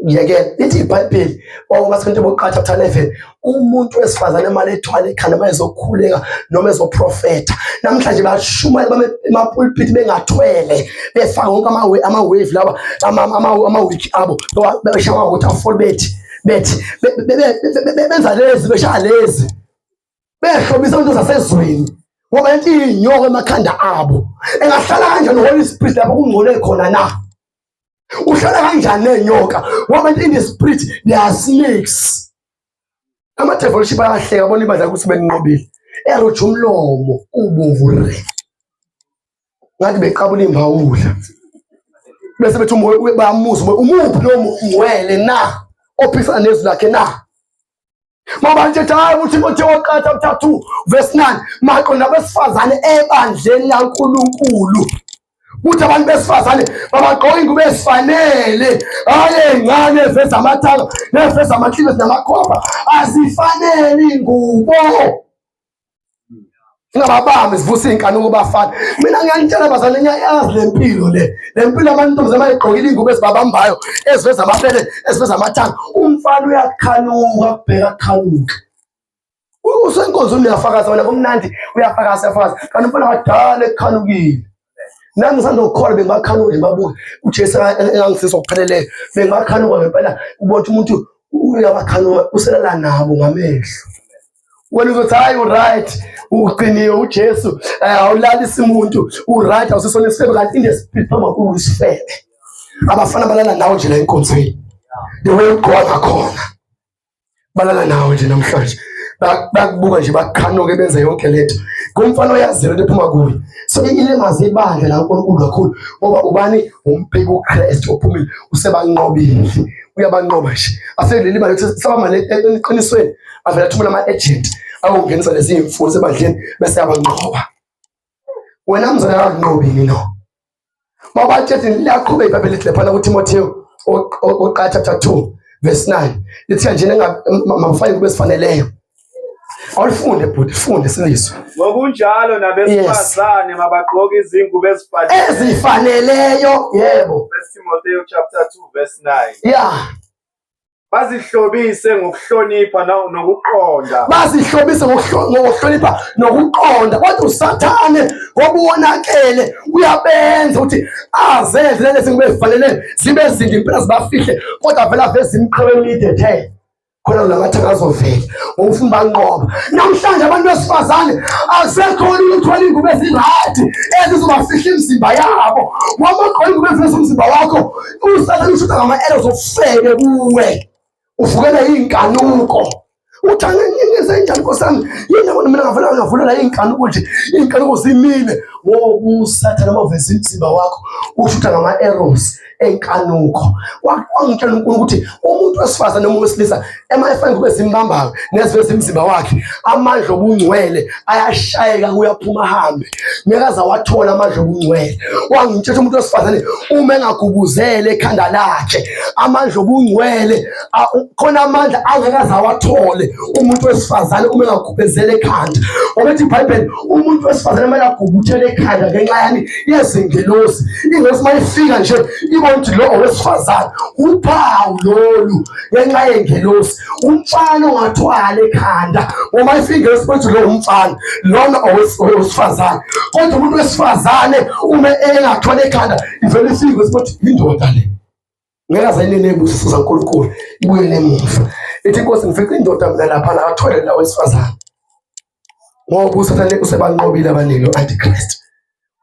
yekela. Lithi iBhayibheli kwabaseKorinte bokuqala chapter 11 umuntu wesifazane imali ethwala ekhanda uma ezokhuleka noma ezoprofetha. Namhlanje bashumayela bame emapulpit bengathwele befaka wonke ama-wave lawa ama-wig abo beshaya ama-waterfall bethi bethi benza lezi beshaya lezi behlobisa into zasezweni ngoba lento iyinyoka emakhanda abo. Engahlala kanjani Holy Spirit lapho kungcole khona na? Uhlala kanjani nenyoka ngoba in the spirit there are snakes. Ama-devilship ayahleka bona ibandla ukuthi beninqobile, eroja umlomo ubomvu re ngathi beqabula imbawula bese bethi umoya bayamuzwa umuphi lo ngcwele na ophikisana nezwi lakhe na? Mabanje ethi hayi uThimothewu wokuqala chapter 2 verse 9 maqonda abesifazane ebandleni laNkulunkulu kuthi abantu besifazane babagqoka ingubo ezifanele, hhayi ey'ncane eziveza amathanga neziveza amaklibesi namakhopha, azifanele iy'ngubo. Singababambi sivusa iy'nkanuko bafana. Mina ngiyanitshela bazalwane, ngiyayazi le mpilo le le mpilo amantombazane amayigqokile iy'ngubo ezibabambayo eziveza amabele eziveza amathanga, umfana uyakhanuka kubheka khanuka. Usenkonzweni uyafakaza wena kumnandi, uyafakaza uyafakaza, kanti umfana kadala ekukhanukile. Nami ngisanda ukukholwa bengibakhanuka nje babuke uJesu engangisiza okupheleleyo, bengibakhanuka ngempela ubona ukuthi umuntu uyabakhanuka uselala nabo ngamehlo. Wena uzothi hayi uright ugciniwe uJesu, awulalisi umuntu, uright awusisona isifebe, kanti in the spirit phambi kwaNkulunkulu isifebe. Abafana balala nawe nje la enkonzweni, the way ugqoka ngakhona balala nawe nje namhlanje, bakubuka nje bakukhanuke benze yonke lento. Ngumfana oyaziyo lento ephuma kuye. So ilimaze ibandla la uNkulunkulu kakhulu ngoba ubani umphiki uKristu ophumile usebanqobile, uyabanqoba nje. Aseleli ibandla ukuthi sabamba eqinisweni, avele athumela ama-agent ayongenisa lezi iy'mfundo ebandleni bese yabanqoba. Wena mzala akakunqobini no. Mabatshethi liyaqhubeka iBhayibheli lithi laphana kuTimothewu oqala chapter 2 verse 9 lithi kanje mabafake kube sifaneleyo. Awulifunde bhuti, funde silizwe. Ngokunjalo nabesifazane mabagqoke izingubo ezifaneleyo. Ezifaneleyo, yebo. First Timothewu chapter 2 verse 9. Yeah. Bazihlobise ngokuhlonipha nokuqonda. Bazihlobise ngokuhlonipha nokuqonda. Kodwa uSathane ngoba uwonakele uyabenza ukuthi azenze lezi zingubo ezifanele zibe zinde impela zibafihle, kodwa vele aveze imiqhele emide the khona lamathanga azovela ngokufuna banqoba. Namhlanje abantu besifazane akusekho lula ukuthwala iy'ngubo eziright ezizobafihla imizimba yabo, ngoba ugqoka ingubo eziveza umzimba wakho uSathane ushutha ngama-arrows ofebe kuwe, uvukela iy'nkanuko. Uthi ngenze njani nkosi yami, yini yabona mina ngavela ngavulela iy'nkanuko nje, iy'nkanuko zimile ngoba uSathane uma uveza umzimba wakho ushutha ngama-arrows enkanuko. Wangitshela uNkulunkulu ukuthi umuntu wesifazane noma wesilisa ema efana kube zimbambayo neziveza imizimba wakhe, amandla obungcwele ayashayeka kuyaphuma ahambe, ngeke aze awathola amandla obungcwele. Wangitshela umuntu wesifazane uma engagubuzele ekhanda lakhe amandla obungcwele khona amandla angeke aze awathole umuntu wesifazane uma engagubuzele ekhanda. Ngoba ethi iBhayibheli umuntu wesifazane kumele agubuthele ekhanda ngenxa yani yezingelosi. Ingelosi uma ifika nje ibona ukuthi lo owesifazane, uphawu lolu ngenxa yengelosi. Umfana ongathwala ekhanda ngoba ifika ingelosi ukuthi lo umfana lona owesifazane, kodwa umuntu wesifazane uma engathwala ekhanda ivele ifike ukuthi indoda le ngeke aze ayinene ibusiso zaNkulunkulu ibuyele emuva. Ithi inkosi ngifice indoda mina lapha akathwele la wesifazane, ngoba uSathane usebanqobile abaningi o-Antichrist,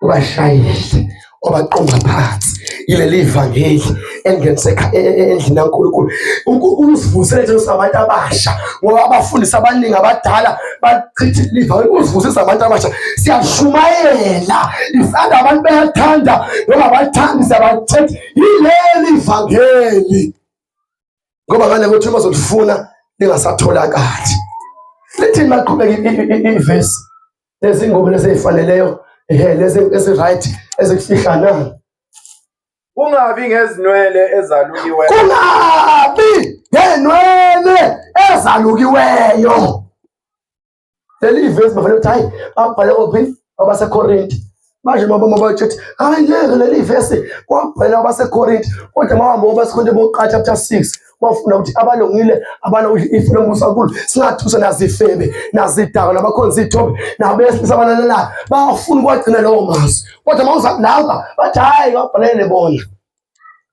ubashayile obaqonga phansi. Yileli ivangeli elingenise endlini kaNkulunkulu. uNkulunkulu usivusele nje sabantu abasha, ngoba abafundisi abaningi abadala bachitha ivangeli. Usivusisa abantu abasha, siyashumayela isanda, abantu bayathanda noma abathandi, siyabathetha yileli ivangeli, ngoba ngale ukuthi uma uzolifuna lingasatholakali. Lithini maqhubeka ivesi lezi ngubo lezi ezifaneleyo, ehe lezi ezi-right ezikufihla na? Kungabi ngezinwele ezalukiweyo. Kungabi ngenwele ezalukiweyo. Leli ivesi bafanele ukuthi hayi babhale kuphi abaseKorinte. Manje mabama bathi hayi ngeke leli vesi kwabhala abaseKorinte kodwa mawahamba kwabaseKorinte bokuqala chapter 6 wafunda ukuthi abalungile abana ifu lombuso kakhulu singathusa nazifebe nazidakwa nabakhonza iy'thombe nabesilisa abalalelayo bafuna ukwagcina lowo mazwi kodwa uma uza lapha bathi hhayi wabhalele bona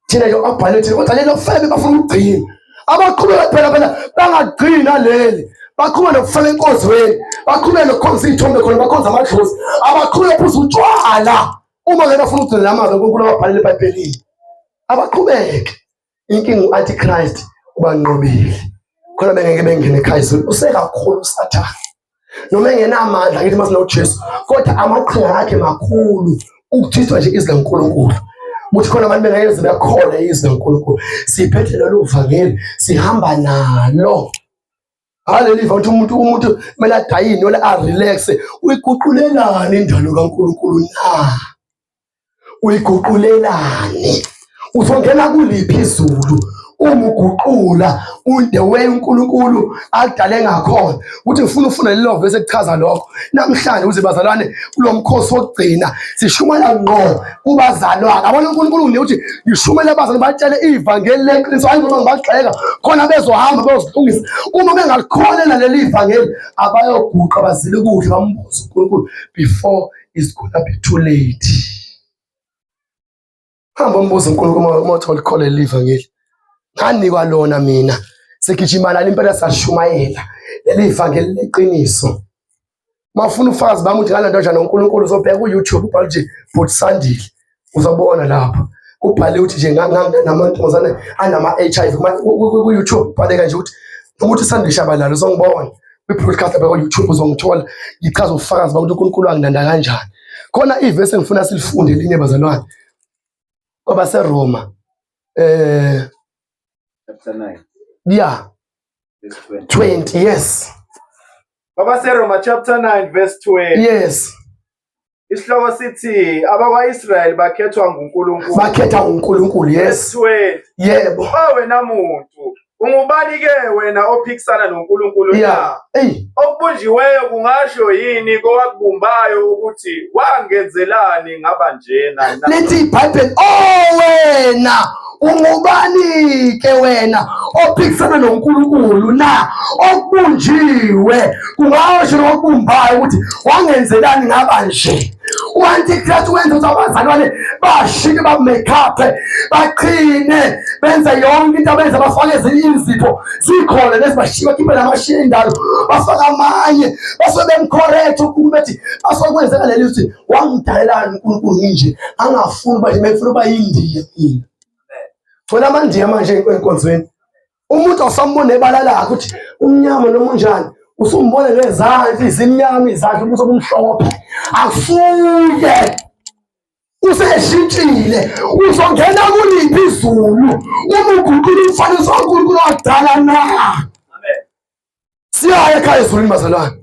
thina nje abhale thina kodwa lelo febe bafuna ukugcina abaqhubeka phela phela bangagcina leli baqhubeke nokufela enkonzweni baqhubeke nokukhonza iy'thombe khona bakhonza amadlozi abaqhubeke phuza utshwala uma ngeke bafuna ukugcina la mazwi uNkulunkulu awabhalele ebhayibhelini abaqhubeke inkinga u-antichrist ubanqobile khona bengeke bengene ekhaya ezulwini usekakhulu usathane noma engenamandla ngithi masinoJesu kodwa amaqhinga akhe makhulu ukuthithwa nje izwi laNkulunkulu ukuthi khona abantu bengeke bekhona izwi laNkulunkulu siphethe lolu vangeli sihamba nalo haleli ukuthi umuntu kumele adayine wala arelax uyiguqulelani indalo kaNkulunkulu na Uyiguqulelani? Uzongena kuliphi izulu uma uguqula the way uNkulunkulu akudale ngakhona ukuthi ngifuna ufuna lelo verse ekuchaza lokho namhlanje uze bazalwane kulo mkhosi wokugcina sishumela ngqo kubazalwane abona uNkulunkulu ngithi ukuthi ngishumele abazalwane batshele ivangeli leqiniso hayi ngoba ngibagxeka khona bezohamba beyozilungisa uma bengalikholela leli ivangeli abayoguqa bazile ukudla bambuze uNkulunkulu before it's gonna be too late. Hamba umbuzo uNkulunkulu uma uthola ikhole leli Nganikwa lona mina. Sigijima lana impela sashumayela leli vangeli leqiniso. Uma ufuna ufakazi bami ukuthi ngalento njani uNkulunkulu uzobheka ku-YouTube ubhale nje Bhuti Sandile uzobona lapho kubhale ukuthi nje namantombazane anama-HIV ku-YouTube kubhaleka nje ukuthi noma uthi Sandile Shabalala uzongibona kwi-broadcast lapha ku-YouTube uzongithola ngichaza ubufakazi bakuthi uNkulunkulu wanginanda kanjani. Khona ivesi engifuna silifunde elinye bazalwane kwabaseRoma chapter 9 yeah verse 20 20 yes Kwabaseroma chapter 9 verse 20 yes Isihloko sithi abakwa-Israyeli bakhethwa nguNkulunkulu. Bakhetha uNkulunkulu, yes. 20. Yebo. Oh wena muntu, ungubani-ke wena ophikisana noNkulunkulu na? Yeah. Ey, Okubunjiweyo kungasho yini kowakubumbayo ukuthi wangenzelani ngaba njena na? lithi iBhayibheli, oh wena ungubani ke wena ophikisana noNkulunkulu na? Okubunjiwe kungasho nokubumbayo ukuthi wangenzelani ngaba nje. U-antichrist wenza ukuthi abazalwane bashike ba-make-up baqhine benze yonke into abenza bafake ezinye izipho zikhona lezi bashiye bakhiphe namashiye indalo bafake amanye basuke bemcorrect uNkulunkulu bethi basuke kwenzeka leli ukuthi wangidalelani uNkulunkulu nginje angafuni uba nje mefuna uba yindiya mina thola amandiya manje enkonzweni umuntu awusambona ebala lakhe ukuthi umnyama noma unjani usumbona ngezandla izimnyama izandla ubuso bumhlophe akusuye useshintshile uzongena kuliphi izulu uma uguqula umfanekiso kaNkulunkulu wakudala na siyaya ekhaya ezulwini bazalwane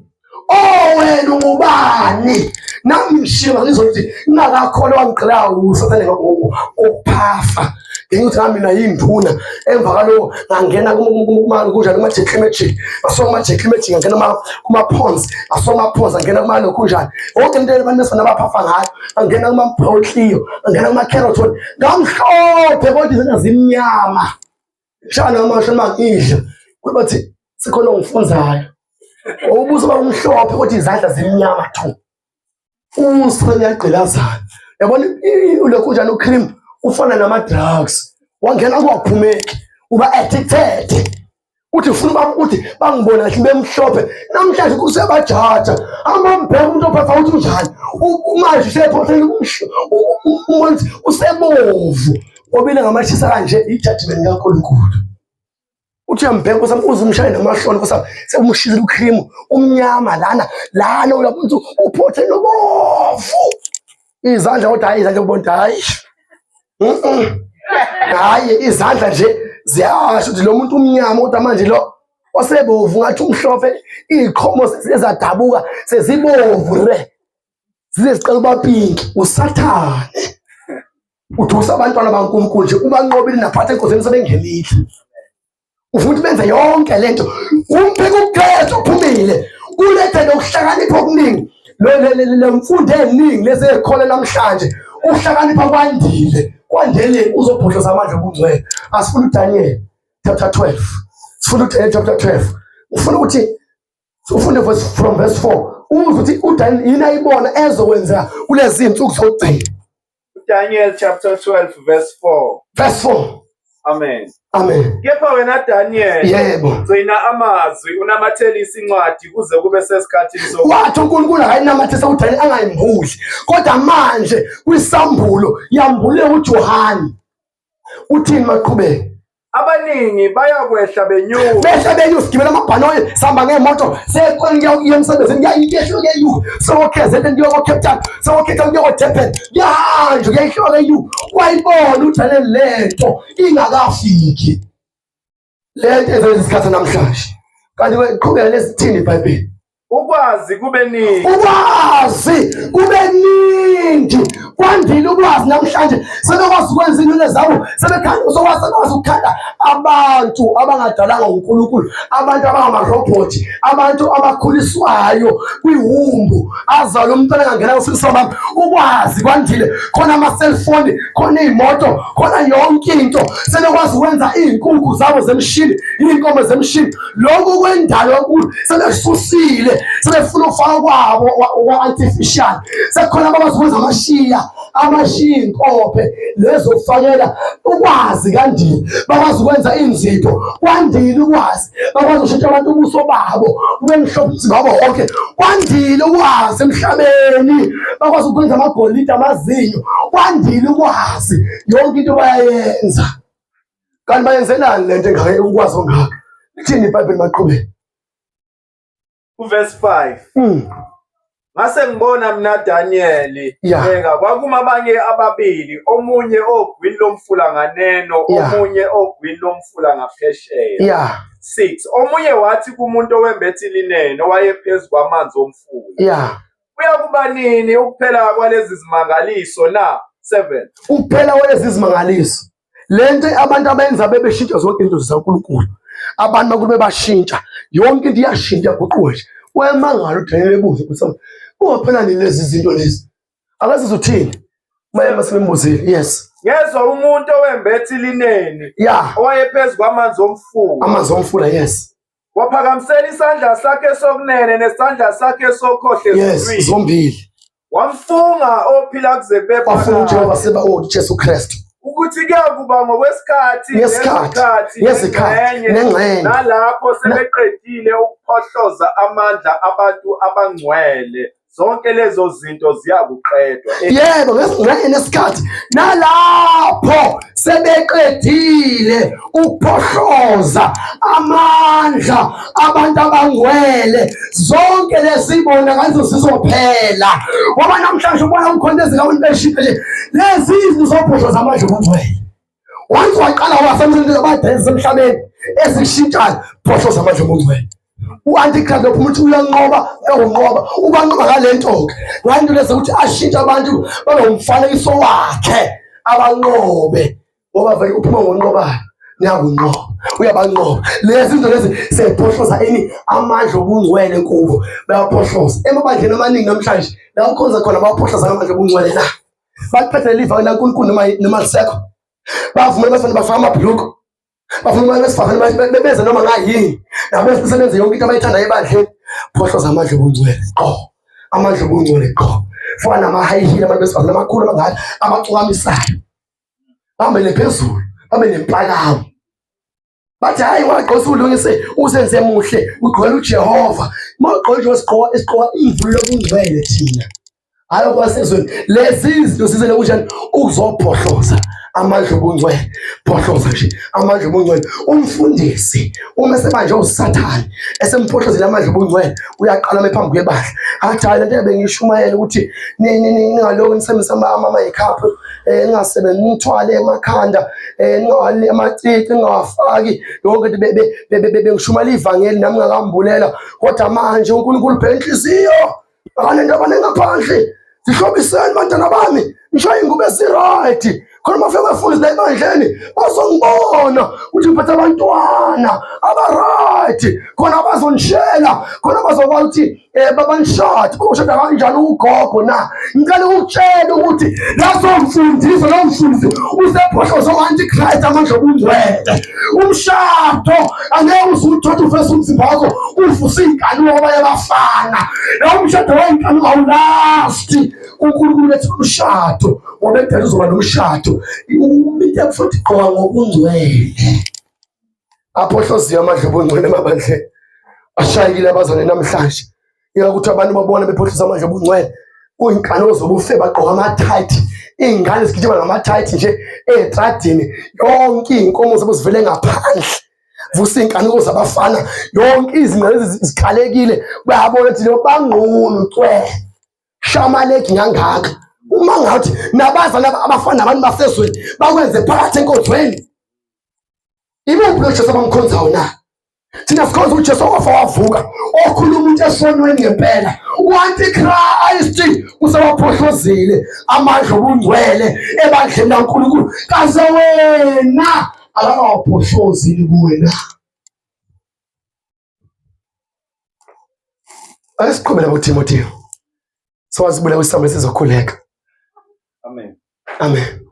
oh wena ungubani nami ngishiya ngizothi ngingakakholwa wangigqila usathane ngokuphafa ngenxa ukuthi nami mina yinduna emva kaloko ngangena kunjani kuma-jack magic ngasuka kuma-jack magic ngangena kuma-pons ngasuka kuma-pons ngangena kumalokhunjani yonke into abantu besifana abaphafa ngayo ngangena kuma-protliyo ngangena kuma-carotone ngamhlophe kodwa izandla zimnyama Shana amasho uma ngidla bathi sikhona ongifunzayo. Ubuso bamhlophe kodwa izandla zimnyama thu. Uso liyagqilazana. Yabona ulokhu njani ucream ufana nama drugs. Wangena kwaphumeki uba addicted. Uthi ufuna uba ukuthi bangibona kahle bemhlophe namhlanje kusebajaja amambheka umuntu ophatha ukuthi unjani manje usephothele umuntu usebovu obile ngamashisa kanje i-judgment kaNkulunkulu uthi uyambheka nkosi uze umshaye namahloni nkosi sekumshisela ucream umnyama lana lana uyamuntu uphothe nobovu izandla kodwa hayi izandla ubona hayi hayi izandla nje ziyasho ukuthi lo muntu umnyama kodwa manje lo osebovu ngathi umhlophe iy'qhomo sezadabuka sezibovu re zize zicela uba pinki usathane udusa abantwana baNkulunkulu nje ubanqobile naphatha enkonzweni sebengenile ufuna ukuthi benze yonke lento umphika uKristu uphumile ulethe nokuhlakanipha okuningi Le mfundo eningi lezi ekhona namhlanje, ukuhlakanipha kwandile, kwandele uzobhodloza amandla obungcwele. Asifuna uDaniel chapter 12, sifuna uDaniel chapter 12, ufuna ukuthi ufunde verse from verse 4, uzwe ukuthi uDaniel yini ayibona ezokwenza kulezi zinsuku zokugcina. Daniel chapter 12 verse 4. Verse 4. Amen. Amen. Kepha wena Daniel, yebo, gcina amazwi unamathelise incwadi kuze kube sesikhathini sokuthi. Wathi uNkulunkulu akayinamathisa uDaniel angayimbuli. Kodwa manje kwisambulo yambule uJohane. Uthini maqhubeke? Abaningi bayakwehla benyuka. Behla benyuka, sigibela amabhanoyi, sihamba ngemoto, sekhona kuya emsebenzini, kuyayehluka kuyayuka. Sokokhezethe kuya ko-Cape Town, sokokhetha kuya ko-Durban, kuyahanjwa kuyayihluka kuyayuka. Wayibona uDaniel lento ingakafiki. Lento ezalezi sikhathi namhlanje. Kanti qhubeka lesithini iBhayibheli? Ukwazi kube ningi. Ukwazi kube ningi. Kwandile ukwazi namhlanje. Sebekwazi ukwenza inwele zabo, sebekhanda usokwazi sebekwazi ukukhanda abantu abangadalanga uNkulunkulu, abantu abangamarobhothi, abantu abakhuliswayo kwiwumbu. Azalwe umntwana angangena kusisa bami. Ukwazi kwandile. Khona ama-cellphone, khona iy'moto, khona yonke into. Sebekwazi ukwenza iy'nkukhu zabo zemishini, iy'nkomo zemishini. Lokhu kwendalo kaNkulunkulu sebesusile, sebefuna ukufaka kwabo kwa-artificial. Sekukhona abakwazi ukwenza amashiya, amashiya inkophe lezo kufakela ukwazi kandile, bakwazi ukwenza inzipho kwandile ukwazi, bakwazi ukushintsha abantu ubuso babo kube mhlophe umzimba wabo wonke, kwandile ukwazi emhlabeni, bakwazi ukwenza amagolide amazinyo, kwandile ukwazi, yonke into bayayenza. Kanti bayenzelani lento engaka ukwazi ongaka? Lithini iBhayibheli maqhubeke? Uverse 5. Ngase ngibona mina Daniel, bheka kwakuma abanye ababili, omunye ogwini lomfula nganeno, omunye ogwini lomfula ngaphesheya. 6. Omunye wathi kumuntu owembethe ilineni owayephezu kwamanzi omfula. Kuyakuba nini ukuphela kwalezi zimangaliso na? 7. Ukuphela kwalezi zimangaliso. Lento abantu abayenza bebeshintsha zonke into zikaNkulunkulu. Abantu bakube bebashintsha, yonke into iyashintsha guquke nje. Wayemangala uDaniel ebuza ukuthi kungaphela nini lezi zinto lezi. Akazi uthini. Maye basebembuzile. Yes. Ngezwa umuntu owembethe ilineni owayephezu kwamanzi omfula. Amanzi omfula, yes. Waphakamisela isandla sakhe sokunene nesandla sakhe sokhohlo ezulwini. Yes, zombili. Wamfunga ophila kuze kube Wafunga uJehova Sebawoti Jesu Kristu. Ukuthi kuyakuba ngokwesikhathi ngesikhathi ngezikhathi nengxenye nalapho sebeqedile ukuphohloza amandla abantu abangcwele zonke lezo zinto ziyakuqedwa. Yebo, ngesingxenye nesikhathi nalapho sebeqedile ukuphohloza amandla abantu abangcwele zonke lezi bonakaliso zizophela. Ngoba namhlanje ubona kukhona ezikabantu beshiphe nje lezi izinto zophohloza amandla obungcwele. Once waqala wasemsebenzini abadensi emhlabeni ezikushintshayo phohloza amandla obungcwele. U-antichrist lophuma ukuthi uyanqoba, uyakunqoba, ubanqoba ngale nto-ke, ngale nto lezi ukuthi ashintshe abantu babe umfanekiso wakhe, abanqobe, ngoba vele uphuma ngonqobayo, niyakunqoba, uyabanqoba. Lezi zinto lezi seyiphohloza ini amandla obungcwele kubo, bayaphohloza emabandleni amaningi namhlanje, la ukhonza khona baphohloza amandla obungcwele na baliphethe leli vangeli laNkulunkulu noma lisekho, bavumela abafana bafaka amabhuluku, bafuna abantu besifazane bebeze noma ngayini, nabesilisa benze yonke into abayithandayo ebandleni. Phohloza amandla obungcwele qho, amandla obungcwele qho. Fana nama-high heel abantu besifazane amakhulu amangaka abacwamisayo, bahambele phezulu, babe nempakamo, bathi hayi wagqosa ulungise uzenze muhle, ugqoke uJehova. Uma ugqoke nje sigqoka isigqoka imvunulo yobungcwele thina, hayi okwasezweni. Lezi izinto sizele kunjani ukuzophohloza amandla obungcwele, phohloza nje amandla obungcwele. Umfundisi uma esebanje uSathane esemphohlozile amandla obungcwele, uyaqala ame phambi kwebandla athi hayi lento bengishumayela ukuthi ningaloku nisebenzisa ama-makeup, ningasebenzi nithwale emakhanda, ningawali amacici, ningawafaki yonke into, bengishumayela ivangeli nami ngakambulela, kodwa manje uNkulunkulu bheka inhliziyo akanento abaningi ngaphandle. Zihlobiseni bantwana bami, nishaye ingubo esi-right khona uma ufika bafundisi la ebandleni bazongibona ukuthi ngiphethe abantwana aba-right. right, khona bazonishela, khona bazokwazi ukuthi babanishade. Uzoshada kanjani ugogo na? Ngicela ukutshela ukuthi leso mfundiso, lo mfundisi usephohlozo antichrist amandla obungcwele. Umshado angeke uze uwuthole ufese umzimba wakho uvuse iy'nkanuko kwabanye abafana. Lo mshado wey'nkanuko awulasti. uNkulunkulu letha umshado ngoba ekudala uzoba nomshado. Into futhi gqoka ngokungcwele. Aphohloziwe amadlobo ongcwele emabandleni ashayekile abazane namhlanje. Ingakuthi abantu babona bephohlisa amadlobo ongcwele kuyinkanuko zobufe, bagqoka ama-tight, iy'ngane zigijima ngama-tight nje ey'tradini, yonke iy'nkomo zabo zivele ngaphandle, vusa iy'nkanuko zabafana, yonke izingane zikhalekile, bayabona ukuthi banqunu cwe shamaleki ngangaka. Uma ngathi nabazali abafana nabantu basezweni bakwenze phakathi enkonzweni, imuphi lo Jesu abamkhonzayo na? Thina sikhonza uJesu owafa wavuka, okhuluma into esonweni ngempela. U-Antichrist usewaphohlozile amandla obungcwele ebandleni laNkulunkulu, kaze wena akakawaphohlozile kuwe na? Ake siqhubele kuTimotheo. Sowazibula kwisambo sizokhuleka. Amen. Amen.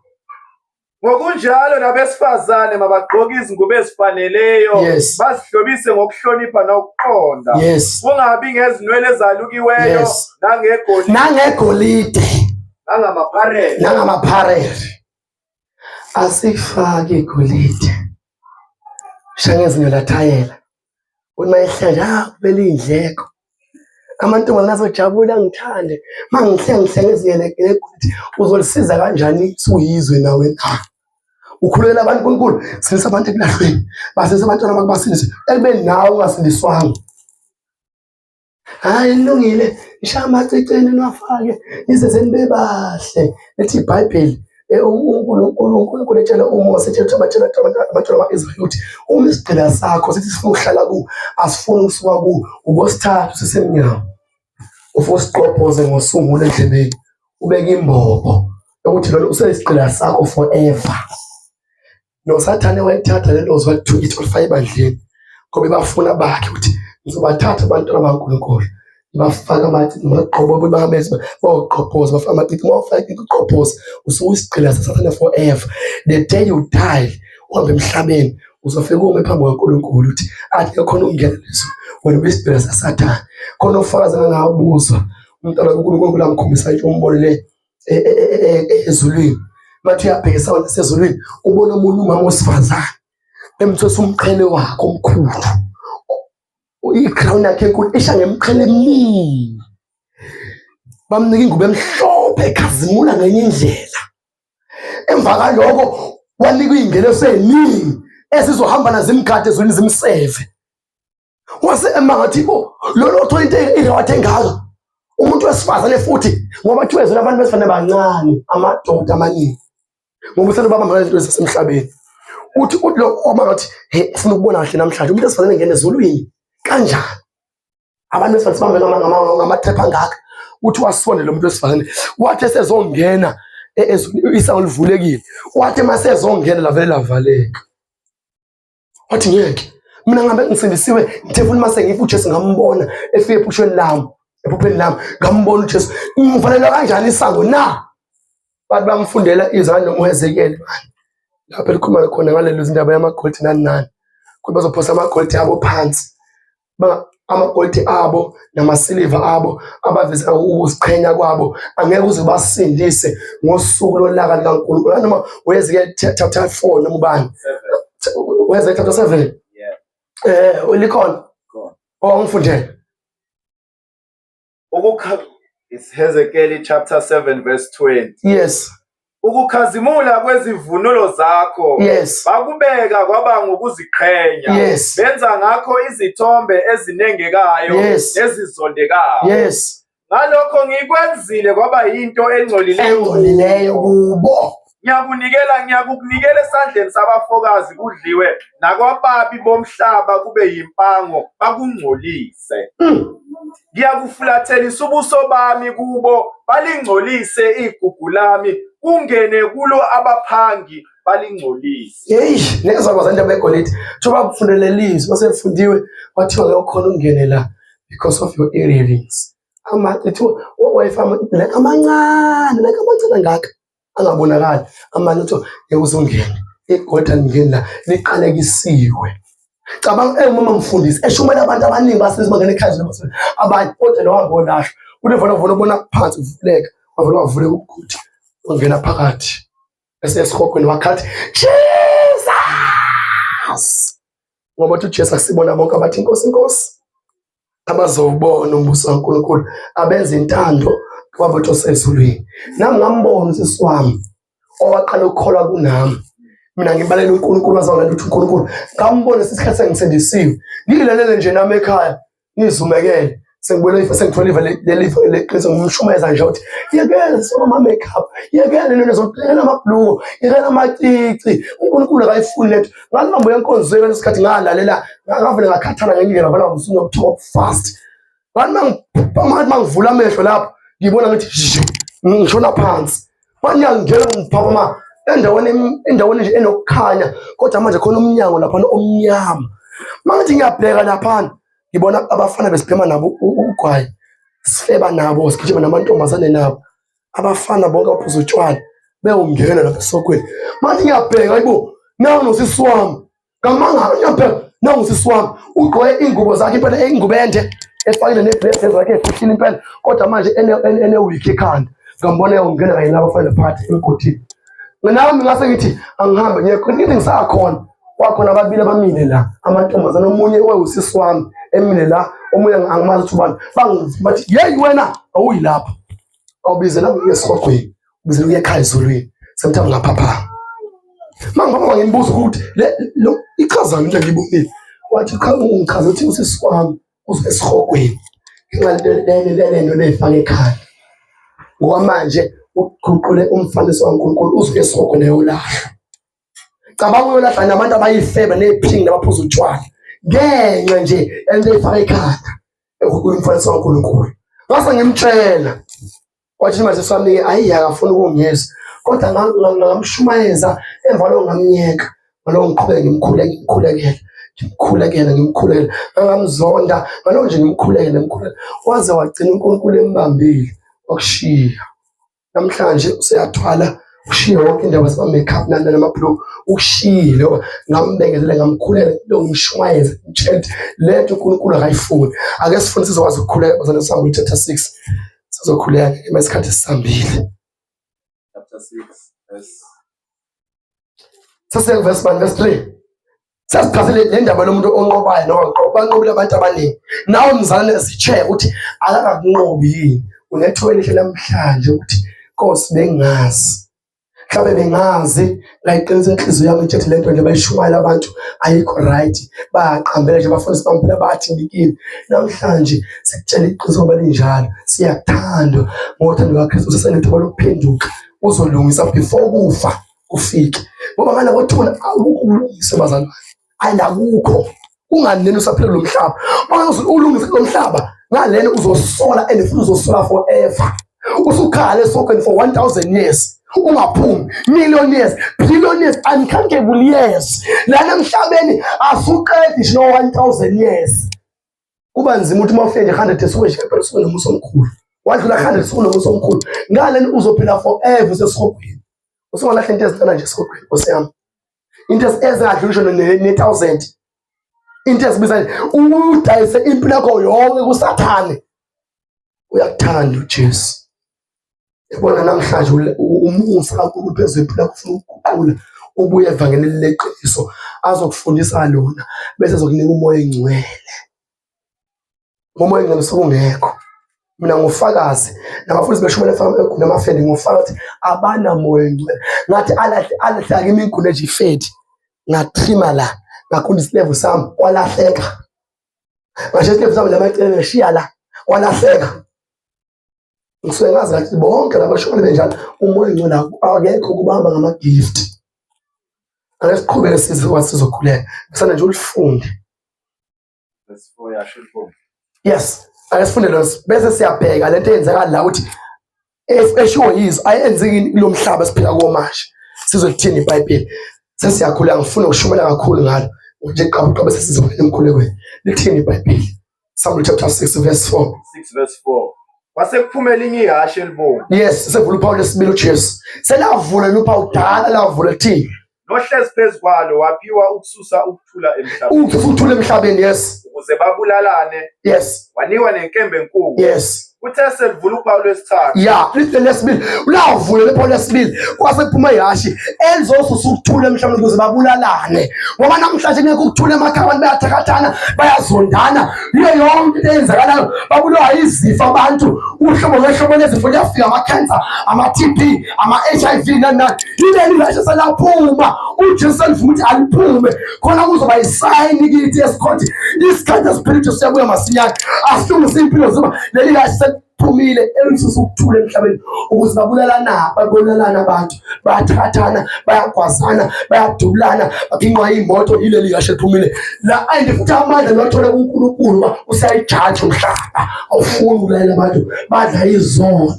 Ngokunjalo nabesifazane mabagqoke izingubo ezifaneleyo, bazihlobise ngokuhlonipha nokuqonda. Kungabi ngezinwele ezalukiweyo, nangegolide, nangegolide, nangamapharele, nangamapharele. Asifake igolide. Shaya ngezinyo lathayela. Uthi mayehla nje, ah, kubele iy'ndleko. Amantombazane azojabula angithande. Uma ngihle ngihle ngezinye negolide, uzolisiza kanjani suyizwe nawe na? Ukhulekela abantu uNkulunkulu, sindisa abantu ekulahlweni, basindise abantwana bakho, basindise ekubeni nawe ungasindiswanga. Hayi nilungile, nishaya amaciceni niwafake, nizenze nibe bahle. Lithi iBhayibheli uNkulunkulu uNkulunkulu etshela uMose, etshela abatshela abantwana ba-Israyeli ukuthi uma isigqila sakho sithi sifuna ukuhlala ku, asifuni ukusuka ku, ubosithathu sisemnyango. Ufike usiqobhoze ngosungulo endlebeni, ubeke imbobo yokuthi lona useyisigqila sakho forever. NoSathane wayithatha lelo zwi walithukitha walifaka ebandleni ngoba ebafuna bakhe ukuthi ngizobathatha abantwana bakaNkulunkulu ngibafake amacici ngibagqobo bahambe bawugqobhoza bafake amacici uma ufake icici ugqobhoza usuke uyisigqila saSathane forever. The day you die uhambe emhlabeni uzofika ume phambi kukaNkulunkulu uthi athi khona ukungena leso wena uyisigqila saSathane. Khona ufakazi engangabuzwa umntwana kaNkulunkulu amkhombisa nje umbono le ezulwini, bathi uyabheka esawona sezulwini ubona omunye umama wesifazane emthwesa umqhele wakhe omkhulu, i-crown yakhe enkulu isha ngemqhele eminingi, bamnika ingubo emhlophe ekhazimula ngenye indlela. Emva kaloko wanikwa iy'ngelosi ey'ningi ezizohamba nazimgade ezulwini zimseve. Wase emangathi bo lolo othola into ireward engaka umuntu wesifazane futhi, ngoba kuthiwa ezweni abantu besifazane bancane, amadoda amaningi, ngoba usele babamba ngezinto zasemhlabeni. Uthi uthi lo oma ngathi he ufuna ukubona kahle namhlanje umuntu wesifazane ngene ezulwini kanjani? Abantu besifazane sibambe ngamatrep angaka. Uthi wasondela umuntu wesifazane, wathi esezongena ezulwini isango livulekile, wathi masezongena lavele lavaleka. Wathi ngeke mina ngabe ngisindisiwe, ngithe futhi mase ngifa uJesu ngambona efika ephushweni lami, ephupheni lami ngambona uJesu, ngivalelwa kanjani isango na? Bathi bamfundela izwi noma uHezekeli bani lapho elikhuluma khona ngalelo indaba yamagolide nani nani, ukuthi bazophosa amagolide abo phansi, amagolide abo namasiliva abo abaveza ukuziqhenya kwabo angeke uze basindise ngosuku lolaka likaNkulunkulu. Noma uHezekeli chapter 4 noma ubani uHezekeli chapter 7 ulikhona oh ngifundele Ukukha It's Hezekiel chapter 7 verse 20. Yes. Ukukhazimula kwezivunulo zakho bakubeka kwaba ngukuziqhenya. Benza ngakho izithombe ezinengekayo nezizondekayo. Ngalokho ngikwenzile kwaba yinto engcolileyo engcolileyo kubo. Ngiyakunikela ngiyakukunikela esandleni sabafokazi kudliwe nakwababi bomhlaba kube yimpango bakungcolise. Ngiyakufulathelisa ubuso bami kubo, balingcolise igugu lami, kungene kulo abaphangi, balingcolise. Yeyi, nezwa bazalwane indaba yegolide. Njengoba kufunele lizwi, masefundiwe kwathiwa ngeke ukhona ungene la because of your earrings. Ama wayefama like amancane, like amancane angaka angabonakali. Amanye kuthiwa ngeke uzongena. Igolide alingeni la, liqalekisiwe. Cabanga engumama mfundisi eshumela abantu abaningi basiza bangena ekhaya nje abanye kodwa lo hamba olahlwa. Uthi vona vona ubona phansi kuvuleka, wavele wavuleka umgodi wangena phakathi. Esesihogweni wakhathi Jesus! Ngoba uthi uJesu asibona bonke abathi inkosi inkosi abazowubona umbuso kaNkulunkulu abenza intando kababa osezulwini. Nami ngambona usisi wami owaqala ukukholwa kunami. Mina ngibalela uNkulunkulu wazalwa ukuthi uNkulunkulu ngambona isikhathi sengisindisiwe. Ngilalele nje nami ekhaya ngizumekele sengibona ifa sengithola ifa leli leqiniso ngimshumayeza nje ukuthi yekela soma ama makeup yekela lento zokuyekela amabhluko yekela amacici uNkulunkulu akayifuni lento ngathi mambo yenkonzo yena isikhathi ngalalela ngavele ngakhathala ngenye indlela vele ngisunobuthoko fast ngathi mangivula amehlo lapho ngibona ngithi ngishona phansi Manje ngiyangena ngiphaphama endaweni endaweni nje enokukhanya kodwa manje khona umnyango laphana omnyama. Mangithi ngiyabheka laphana ngibona abafana besibhema nabo ugwayi. Sifeba nabo sigijima namantombazane nabo. Abafana bonke baphuza utshwala bewungena lapha esokweni. Manje ngiyabheka hayibo nawu nosisi wami. Ngamangala ngiyabheka nawu usisi wami ugqoke ingubo zakhe impela ingubo ende efakile neblazer zakhe efihlile impela kodwa manje ene-wig ekhanda ngambona eyongena kanye nabafana phakathi emgodini. Nami ngase ngithi angihambe ngiye khona ngithi ngisakhona kwakhona ababili abamile la amantombazane omunye wewusisi wami emile la omunye angimazi ukuthi ubani bathi yeyi wena awuyi lapha awubizela kuye esihogweni ubizela kuye ekhaya ezulwini semthambo ngaphaphama mangiphapha ngimbuza ukuthi le lo ichazani into engiyibonile wathi cha ungichaza ukuthi usisi wami uze esihogweni ngenxa lento leyifaka ekhanda ngoba manje uguqule umfaniso kaNkulunkulu uze esihogweni eyolahla cabanga uyolahla nabantu abayifebe neziphingi nabaphuza utshwala ngenxa nje ento eyifaka ekhanda eguqula umfaniso kaNkulunkulu ngase ngimtshela wathi manje sami ayi akafuni ukungizwa kodwa ngamshumayeza emva lokho ngamyeka ngaloko ngiqhubeke ngimkhuleke ngimkhulekela ngimkhulekela ngimkhulekela ngangamzonda ngaloko nje ngimkhulekela ngimkhulekela waze wagcina uNkulunkulu embambile wakushiya namhlanje useyathwala ushiye wonke indaba zama-makeup nani namabhuluku ukushiyile ngoba ngambekezela ngamkhulela lo ngimshumayeze ngimtshela ukuthi le nto uNkulunkulu akayifuni ake sifune sizokwazi ukukhuleka bazalwane sihamba chapter 6 sizokhuleka uma isikhathi sisambile chapter 6 verse sasiya verse 1 verse 3 sasichazile le ndaba lomuntu onqobayo noma banqobile abantu abaningi nawe mzalwane sitsheke ukuthi akakakunqobi yini unethuba elihle namhlanje ukuthi Nkosi bengazi mhlawumbe bengazi ngayiqinisa inhliziyo yami ithethe lento nje bayishumayela abantu ayikho right bayaqambela nje bafundisi bami phela bathi ngikini namhlanje sikutshela iqiniso ngoba linjalo siyakuthanda ngothando lukaKristu usesenethuba lokuphenduka uzolungisa before ukufa kufike ngoba ngale kothuna awukho ukulungisa bazalwane ayilakukho kunganeni usaphila lo mhlaba uma ulungise lo mhlaba ngalena uzosola and futhi uzosola forever usukhala esokweni for 1000 years ungaphumi million years billion years uncountable years lana emhlabeni asuqedi nje no 1000 years kuba nzima ukuthi uma ufike nje 100 years usuke nje phela usuke nomusa omkhulu wadlula 100 usuke nomusa omkhulu ngalena uzophila forever usesihogweni usungalahla into ezincane nje esihogweni nkosi yami into ezingadluli ngisho ne-thousand into ezibiza nje udayise impilo yakho yonke kusathane uyakuthanda uJesu yabona namhlanje umusa kaNkulunkulu phezu kwempilo yakho ufuna ukuguqula ubuye evangelini leqiniso azokufundisa lona bese ezokunika umoya engcwele ngomoya engcwele sokungekho mina ngufakazi nabafundisi beshumela efana eguna amafendi ngufakazi ukuthi abanamoya engcwele ngathi alahle alahleka kimi iguna nje ifendi ngatrima la ngakunda isilevu sami kwalahleka ngasho isilevu sami lamacele ngashiya la kwalahleka ngisuke ngazi ngathi bonke labashona benjalo umoya engcwele akekho kubamba ngama-gift ake siqhubeke sizokwazi sizokhuleka kusana nje ulifunde Verse 4 yasho intombi. Yes. Ake sifunde leso bese siyabheka lento eyenzeka la ukuthi eshiwo yizo ayenzeki kulo mhlaba esiphila kuwo manje. Sizolithini iBhayibheli? Sesiyakhula ngifuna ukushumela kakhulu ngalo. Nje qaba qaba sesizongena emkhulekweni. Lithini iBhayibheli? Samuel chapter 6 verse 4. 6 verse 4. Kwase kuphuma elinye ihhashi elibomvu. Yes, sevula uphawu lesibili uJesu. Selavula luphawu dala lavula lithini? Nohlezi phezu kwalo waphiwa ukususa ukuthula emhlabeni. Ukususa ukuthula emhlabeni, yes. Ukuze babulalane. Yes. Wanikwa nenkemba enkulu. Yes. Kuthe selivula uphawu lwesithathu. Ya, lithi lesibili. Lavula lephawu lesibili. Kwase kuphuma ihhashi elizosusa ukuthula emhlabeni ukuze babulalane. Ngoba namhlanje ngeke ukuthula emakhaya abantu bayathakathana, bayazondana. Yiyo yonke into eyenzakalayo. Babulawa izifo abantu. Uhlobo ngehlobo lezifo liyafika ama-cancer, ama-TB, ama-HIV nani nani. Yileli ihhashi selaphuma. UJesu selivuma ukuthi aliphume. Khona kuzoba isayini kithi esikhonti. Isikhathi esiphela uJesu uyabuya masinyane. Asilungise impilo zoba leli hhashi seliphumile elisusa ukuthula emhlabeni ukuze babulalana babulalana abantu bayathathana bayagwazana bayadubulana baginqwa iy'moto yileli hhashi eliphumile la and futhi amandla liwathole kuNkulunkulu uba usayijaji umhlaba awufuni ukulalela abantu badla izono.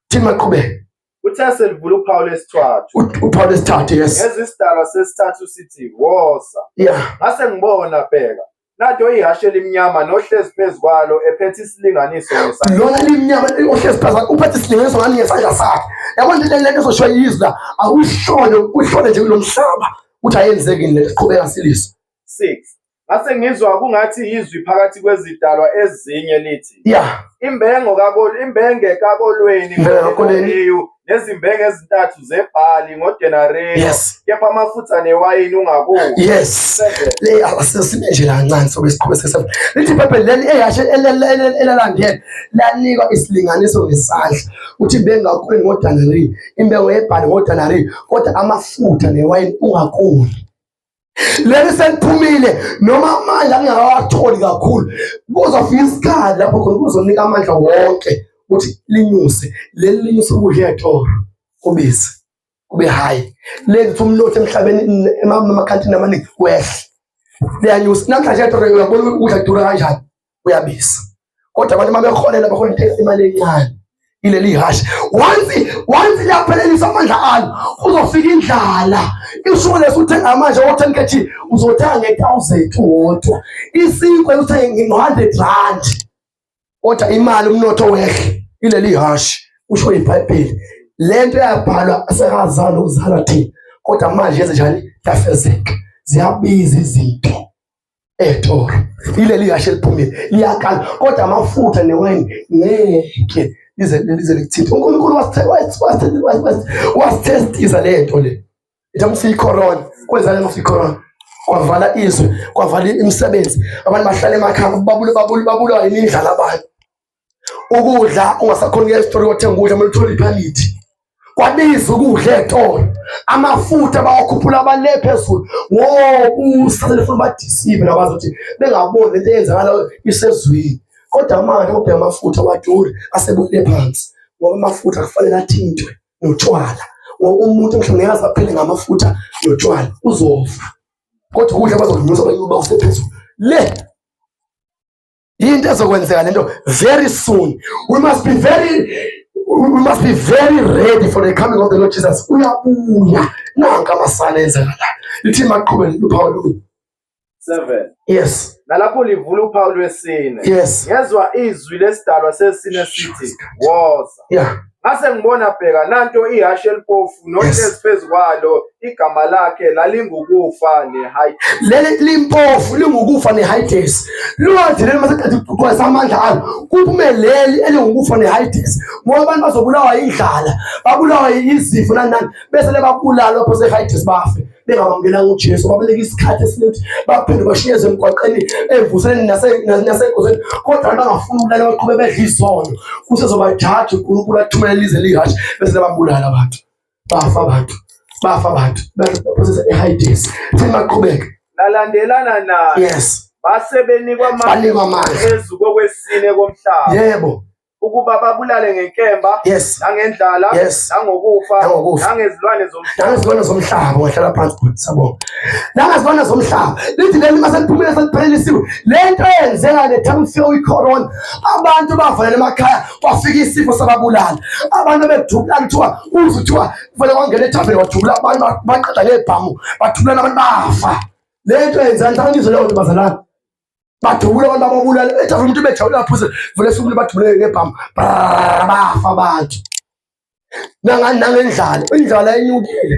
Thini maqhubeke. Uthe selivula uphawu lwesithathu. Uphawu lwesithathu, yes. Ngezisidalwa sesithathu sithi, woza. Yeah. Ngase ngibona bheka. Nanto ihhashi elimnyama nohlezi phezu kwalo ephethe isilinganiso ngesandla. Lona limnyama ohlezi phezu kwalo uphethe isilinganiso ngani ngesandla sakhe. Yabona le lento ezoshiwa yizwi la awuhlole uhlole nje kulo mhlaba ukuthi ayenzeki le qhubeka siliso. 6 Ngase ngizwa kungathi yizwi phakathi kwezidalwa ezinye lithi Yeah. Imbengo kakol imbenge kakolweni Imbenge kakolweni. ngodenariyu nezimbenge ezintathu zebhali ngodenariyu Yes. kepha amafutha newayini ungakudli. Yes. 7 Le asesime nje la kancane sobe siqhube sesebe. Lithi iBhayibheli leli ehashe elalandela lanikwa isilinganiso ngesandla uthi bengakolweni ngodenariyu imbengo yebhali ngodenariyu kodwa amafutha newayini ungakudli. Leli seliphumile noma amandla ngingakawatholi kakhulu kuzofika isikhathi lapho khona kuzonika amandla wonke ukuthi linyuse leli linyuse ukudla etoro kubize kube high leli ukuthi umnotho emhlabeni emakhantini amaningi wehle liyanyusa namhlanje etoro uyabona ukudla kudura kanjani uyabiza kodwa abantu uma beholela bahola into imali encane ileli hashi once once liyaphelelisa amandla alo kuzofika indlala isuku leso uthenga manje o-10 kg uzothenga nge-1000 wodwa isinkwa uthenge ngo-100 rand kodwa imali umnotho wehle ileli hashi kusho iBhayibheli lento yabhalwa sekazalwa ukuzalwa thina kodwa manje yenze njani yafezeka ziyabiza izinto etoro ileli hashe eliphumile liyakala kodwa amafutha newayini ngeke lize lize likuthinte uNkulunkulu wasithestisa le nto le ithi mfika icorona kwenzani mfika icorona kwavala izwe kwavala imisebenzi abantu bahlala emakhaya babule babule babulawa yini indlala abantu ukudla ungasakhoni kuya esitolo uyothenga ukudla kumele uthole iphamithi kwabiza ukudla etolo amafutha bawakhuphula abale phezulu ngoba lefuna badisive nabazi ukuthi bengaboni lento eyenzakala isezwini kodwa manje obheka amafutha waduri asebuyele phansi ngoba amafutha kufanele athintwe notshwala ngoba umuntu mhlawumbe ngeke aze aphile ngamafutha notshwala uzofa kodwa ukudla bazokunyusa bawuse phezulu le Into ezokwenzeka lento very soon. We must be very ready for the coming of the Lord Jesus. Uyabuya. Nanka amasana enzeka la. Lithi maqhubele uphawu lu. 7 Yes. Nalapho livula uphawu lwesine. Yes. Ngezwa izwi lesidalwa sesine sithi, woza. Yeah. Ngase ngibona bheka nanto ihhashi elipofu nohlezi phezu kwalo igama lakhe lalingukufa neHayidesi. Leli limpofu lingukufa neHayidesi. Lwathi leli maseqeda ukugcwalisa amandla alo kuphume leli elingukufa neHayidesi. Ngoba abantu bazobulawa indlala, babulawa izifo nani nani bese lebabulala lapho seHayidesi bafe. Bengabamukelanga uJesu babaleka isikhathi esiningi baphinde bashinyezwe emgwaqeni evuseleni nasengozini kodwa abantu bangafuni ukulalela baqhube bedla izono kusezobajaja uNkulunkulu athumele lize lihhashi bese lebabulala abantu bafa abantu bafa abantu baprocess eHades thina maqhubeke Lalandelana naye yes base benikwa banikwa amandla phezu kokwesine komhlaba yebo. Ukuba babulale ngenkemba, nangendlala, nangokufa, nangokufa, nangezilwane zomhlaba. Nangezilwane zomhlaba. Wahlala phansi bhuti, sabonga. Nangezilwane zomhlaba. Lithi leli uma seliphumile seliphelelisiwe. Le nto eyenzeka le time kufika i-corona, abantu bavalela emakhaya, kwafika isifo sababulala. Abantu bebedubulana kuthiwa uzwe kuthiwa kuvele kwangena ethaveni wadubula abantu baqeda ngebhamu, badubulana abantu bafa. Le nto eyenzeka nhlanganiso leyo nto bazalwane. Badubula abantu bababulala ethaveni umuntu bejabula phuze vele suku badubule ngebhamu. Bafa abantu. Nangani nangendlala, indlala enyukile.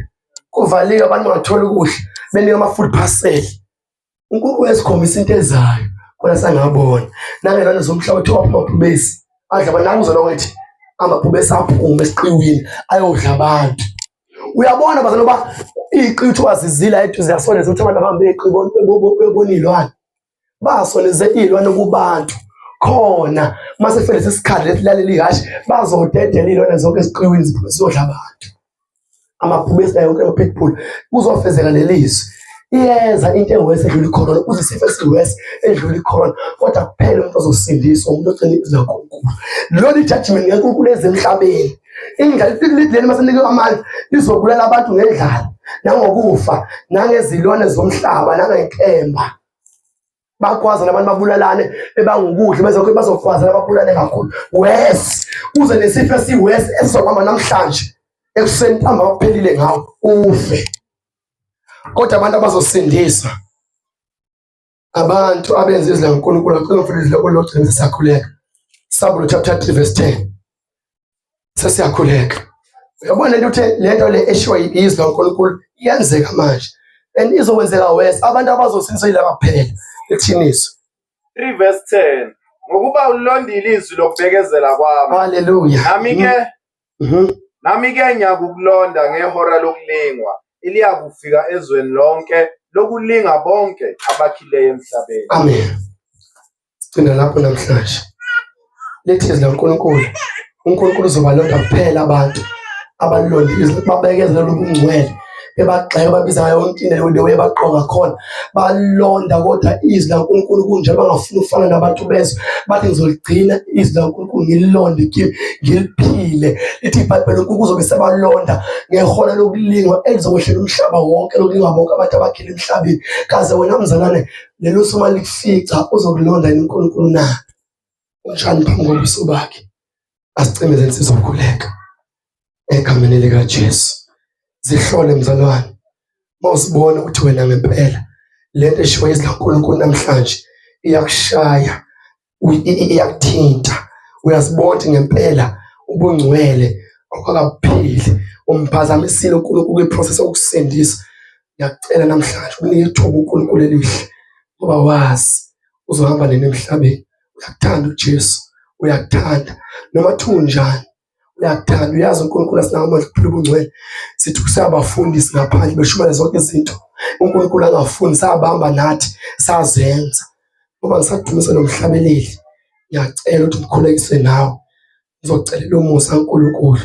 Kuvaliwe abantu bangathola ukudla, benika ama-food parcel. uNkulunkulu uyasikhombisa into ezayo khona sangabona. Nangelwane zomhlaba kuthiwa amabhubesi adla abantu, nakuzwa lokho ethi amabhubesi aphume esiqiwini ayodla abantu. Uyabona bazalwane uba iy'qiwi kuthiwa zizila eduze ziyasondeza ukuthi abantu abahambe beqiwi bebona iy'lwane. Basondeze iy'lwane kubantu khona uma sefike lesi sikhathi lesi lalela ihhashi bazodedela iy'lwane zonke esiqiwini ziphume ziyodla abantu. Amabhubesi nayo yonke ama-pitbull kuzofezeka leli zwi. Iyeza into ewesi edlula ikhorona, kuze isifo esiwesi edlula ikhorona, kodwa kuphela umuntu ozosindiswa umuntu ogcina izwi likaNkulunkulu. Lona i-judgment kaNkulunkulu eze emhlabeni. Indlala lithi leli masenikwe amandla lizobulala abantu ngendlala nangokufa nangezilwane zomhlaba nangenkemba. Bagwaza nabantu babulalane bebanga ukudla bezokho bazogwazana babulale kakhulu. Worse kuze nesifo esiworse esizobamba namhlanje ekuseni ntambama kuphelile ngawo ufe. Kodwa abantu abazosindiswa abantu abenza izwi likaNkulunkulu acela ufuna izwi likaNkulunkulu logcina siyakhuleka. Sambulo chapter 3 verse 10. Sesiyakhuleka. Uyabona lento uthe lento le eshiwa izwi likaNkulunkulu iyenzeka manje. And izokwenzeka worse abantu abazosindiswa yilaba kuphela. Lithini izwi? 3 verse 10 Ngokuba ulilondile izwi lokubekezela kwami. Hallelujah. Nami ke Nami ke ngiyakukulonda ngehora lokulingwa eliyakufika ezweni lonke lokulinga bonke abakhileyo emhlabeni. Amen. Sigcina lapho namhlanje. Lithi izwi likaNkulunkulu, uNkulunkulu uzobalonda kuphela abantu abalilonda izwi, babekezela ubungcwele, bebagxeka babiza ngayo yonke into le way abagqoka khona, balonda kodwa izwi likaNkulunkulu kunjalo, bangafuni ukufana nabantu bezwe, bathi ngizoligcina izwi likaNkulunkulu ngililonde kimi, ngiliphile. Lithi iBhayibheli uNkulunkulu uzobe sebalonda ngehora lokulingwa elizokwehlela umhlaba wonke, lokulingwa bonke abantu abakhile emhlabeni. Kaze wena mzalwane lelo suku malikufica uzokulonda yini uNkulunkulu na? Unjani phambi kobuso bakhe? Asicimezeni sizokhuleka egameni likaJesu. Zihlole mzalwane, uma usibona ukuthi wena ngempela lento eshiwo izwi likaNkulunkulu namhlanje iyakushaya, iyakuthinta, uyazibona ukuthi ngempela ubungcwele awukakabuphili, umphazamisile uNkulunkulu kwi-process yokusindisa. Ngiyakucela namhlanje ukunike ithuba uNkulunkulu elihle ngoba wazi uzohamba nini emhlabeni. Uyakuthanda uJesu, uyakuthanda noma kuthiwa unjani, uyakuthanda. Uyazi uNkulunkulu asinawo amandla okuphila ubungcwele. Sithi kusabafundisi ngaphandle beshumayela zonke izinto uNkulunkulu angafuni, sabamba nathi sazenza. Ngoba ngisadumisa nomhlabeleli, ngiyacela ukuthi ngikhulekise nawe. Ngizocelela umusa kaNkulunkulu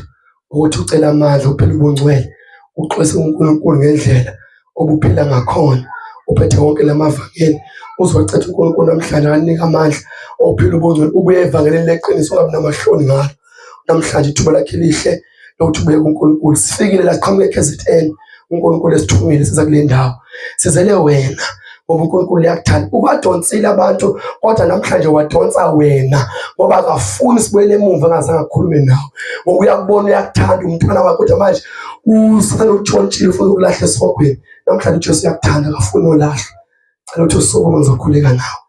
ukuthi ucele amandla uphile ubungcwele, uxolise uNkulunkulu ngendlela obuphila ngakhona, uphethe wonke lamavangeli. Uzocetha uNkulunkulu namhlanje akunike amandla ophila ubungcwele, ubuye evangelini leqiniso ungabi namahloni ngalo. Namhlanje ithuba lakhe lihle lokuthi ubuye kuNkulunkulu. Sifikile la siqhamuka e-KZN, uNkulunkulu esithumile siza kule ndawo. Sizele wena ngoba uNkulunkulu uyakuthanda. Ubadonsile abantu kodwa namhlanje wadonsa wena ngoba akafuni sibuyele emuva engazange akhulume nawe. Ngoba uyakubona uyakuthanda umntwana wakhe kodwa manje usathane utshontshile ufuna ukulahla esihogweni. Namhlanje uJesu uyakuthanda akafuni olahlwa. Cela ukuthi usukume ngizokhuleka nawe.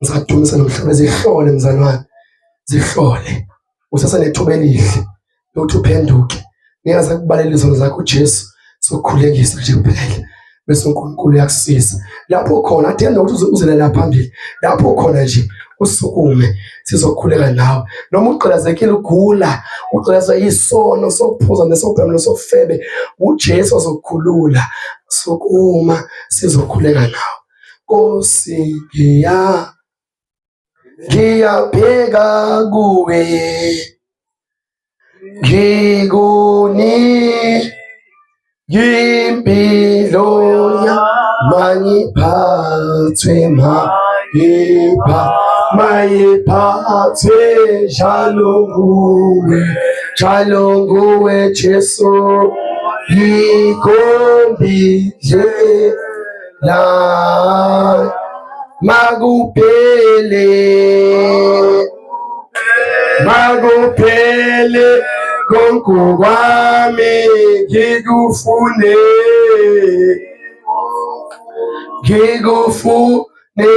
Ngisadumisa nomhlaba zihlole mzalwane. Zihlole. Usasenethuba elihle lokuthi uphenduke. Ngeke aze akubalele izono zakho uJesu, sokukhulekisa nje kuphela bese uNkulunkulu uyakusiza. Lapho khona athemba ukuthi uzele la phambili. Lapho khona nje usukume sizokhuleka nawe. Noma ugqilazekile ugula, ugqilazwa isono sokuphuza nesokubhema nesokufebe, uJesu ozokukhulula. Sukuma sizokhuleka nawe. Nkosi ngiyabheka kuwe ngikuni impilo mangiphathwe mangipha Mayiphathwe njalo nguwe, njalo nguwe Jesu, yikhombindlela makuphele, makuphele konke kwami ngikufune, ngikufune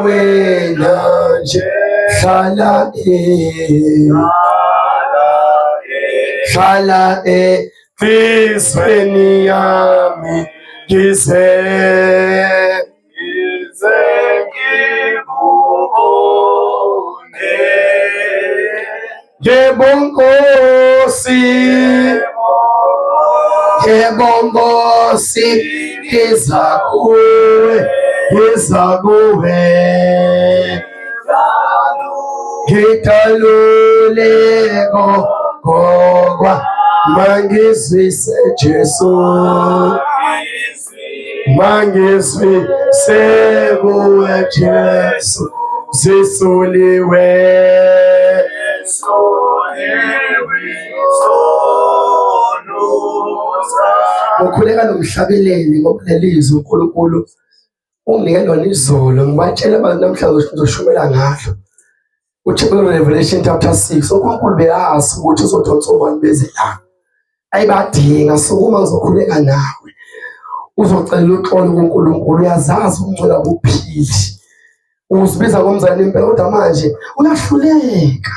wena nje. Hlala e, hlala enhliziyweni yami ngize ngize ngikubone. Yebo Nkosi, yebo Nkosi, ngiza kuwe, ngiza kuwe, ngidalule kokwa mangizwise Jesu, mangizwise kuwe Jesu, zisuliwe Ukhuleka nomhlabeleli ngoba lelizwi uNkulunkulu unginike lona izolo, ngibatshela abantu namhlanje ngizoshumela ngalo. Uthi Revelation chapter 6 uNkulunkulu beyazi ukuthi uzodonsa obani beze la. Ayibadinga, sukuma ngizokhuleka nawe. Uzocela uxolo kuNkulunkulu, uyazazi ukungcola kuphili. Uzibiza ngomzali impela kodwa manje uyahluleka.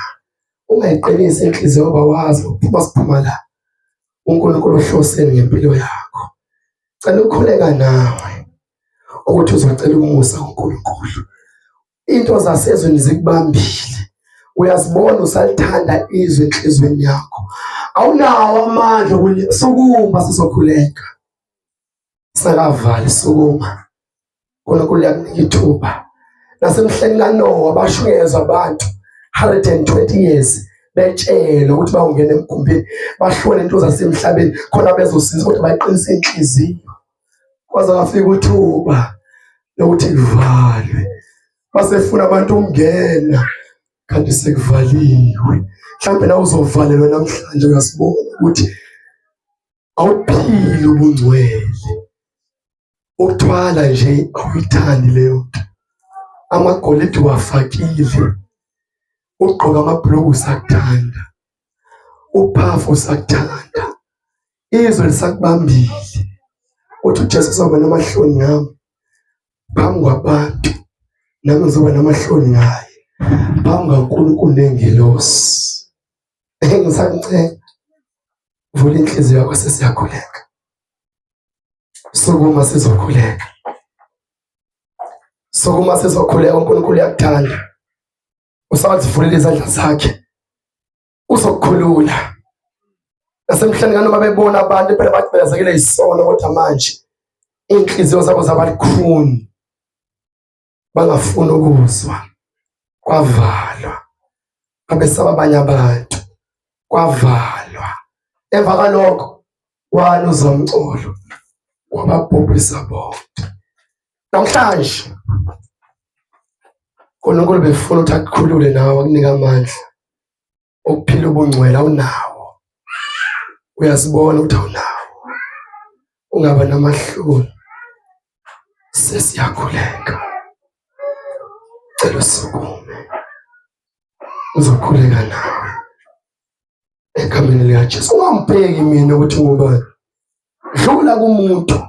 Ungayiqinisi inhliziyo ngoba wazi ukuphuma siphuma la. uNkulunkulu uhloseni ngempilo yakho. Cela ukukhuleka nawe ukuthi uzocela umusa kuNkulunkulu. Into zasezweni zikubambile, uyazibona usalithanda izwe enhliziyweni yakho, awunawo amandla okusukuma. Sizokhuleka sakavali, sukuma, uNkulunkulu uyakunika ithuba. Nasemhleni kaNowa bashunyezwa abantu 120 years betshelwa ukuthi bawungena emkhumbini, bahlole into zasemhlabeni khona bezosinza, kodwa bayiqinisa inhliziyo kwaze kwafika uthuba lokuthi kuvalwe, basefuna abantu ukungena kanti sekuvaliwe. Mhlawumbe na uzovalelwa namhlanje, uyasibona ukuthi awuphili ubungcwele, ukuthwala nje awuyithandi leyo nto, amagolide wafakile, ugqoka amabhuluku usakuthanda, uphafu usakuthanda, izwe lisakubambile. Uthi uJesu uzoba namahloni ngami phambi kwabantu, nami ngizoba namahloni ngaye phambi kaNkulunkulu nengelosi. Ngisakucela vula inhliziyo yakho, sesiyakhuleka. Sukuma sizokhuleka, sukuma sizokhuleka. uNkulunkulu uyakuthanda, usazivulela izandla zakhe, uzokukhulula. Nasemhleni kanoma bebona abantu phela bagqilazekile isono, kodwa manje inhliziyo zabo zabalikhuni, bangafuni ukuzwa, kwavalwa, babesaba abanye abantu, kwavalwa. Emva kwalokho wani uzamcolo wababhubhisa bonke. Namhlanje uNkulunkulu befuna ukuthi akukhulule nawe, akunika amandla okuphila ubungcwele. Awunawo, uyazibona ukuthi awunawo, ungaba namahloni. Sesiyakhuleka, cela usukume uzokhuleka nawe egameni likaJesu. Ungangibheki mina ukuthi ngubani, dlula kumuntu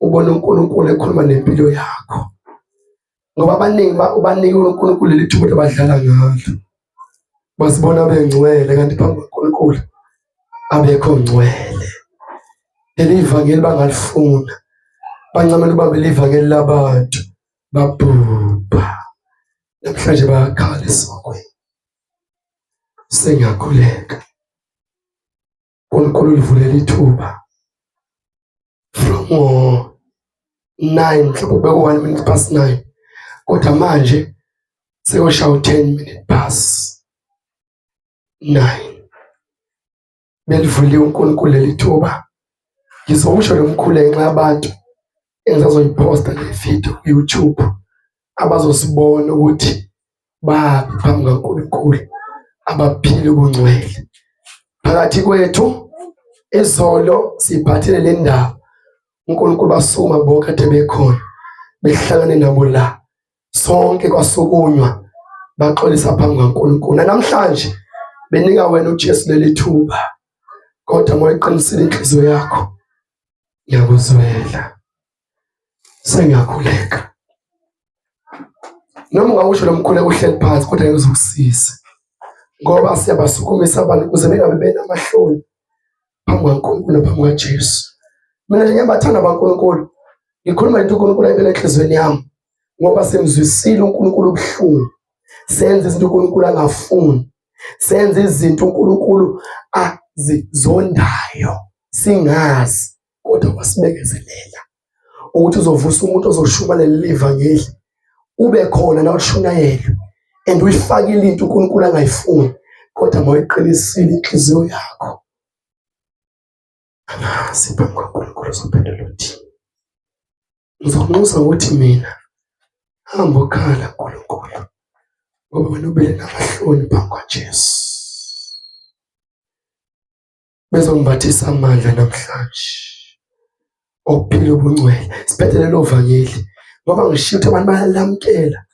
ubone uNkulunkulu ekhuluma nempilo yakho, ngoba abaningi ubanike uNkulunkulu leli thuba abadlala ngalo, bazibona bengcwele kanti phambi kukaNkulunkulu abekho ngcwele. Leli ivangeli bangalifuna, bancamela ubambe ivangeli labantu, babhubha. Namhlanje bayakhala esokweni. Sengiyakhuleka, uNkulunkulu ulivulela ithuba from 9, mhlawumbe ubeke 1 minute past 9, kodwa manje seyoshaya u-10 minute past 9. Belivuliwe uNkulunkulu leli thuba. Ngizowusho lo mkhulu ngenxa yabantu engisazoyiphosta le video ku-YouTube abazosibona ukuthi Babi phambi kaNkulunkulu abaphile ubungcwele. Phakathi kwethu izolo siphathele le ndaba. uNkulunkulu basukuma bonke kade bekhona behlangane nabo la sonke kwasukunywa baxolisa phambi kaNkulunkulu. Namhlanje benika wena uJesu leli thuba kodwa ngoyiqinisile inhliziyo yakho ngiyakuzwela sengiyakhuleka noma ungawusho lo mkhuleko uhleli phansi kodwa ngeke uzokusiza ngoba siyabasukumisa abantu ukuze bengabe benamahloni phambi kwaNkulunkulu naphambi kwaJesu. Mina nje ngiyabathanda abankulunkulu, ngikhuluma into uNkulunkulu ayibeka enhliziyweni yami ngoba simzwisile uNkulunkulu ubuhlungu, senze izinto uNkulunkulu angafuni, senze izinto uNkulunkulu azizondayo singazi, kodwa wasibekezelela ukuthi uzovusa umuntu ozoshuma leli vangeli ube khona nawushunyayelwe and uyifakile into uNkulunkulu angayifuni kodwa mawuyiqinisile inhliziyo yakho angazi phambi kaNkulunkulu uzophendula uthi ngizokunxusa ukuthi mina hamba okhala uNkulunkulu ngoba wena ubele namahloni phambi kwaJesu. Bezongimbathisa amandla namhlanje okuphila ubungcwele. Siphethe lelo vangeli ngoba ngishiya ukuthi abantu bayalamukela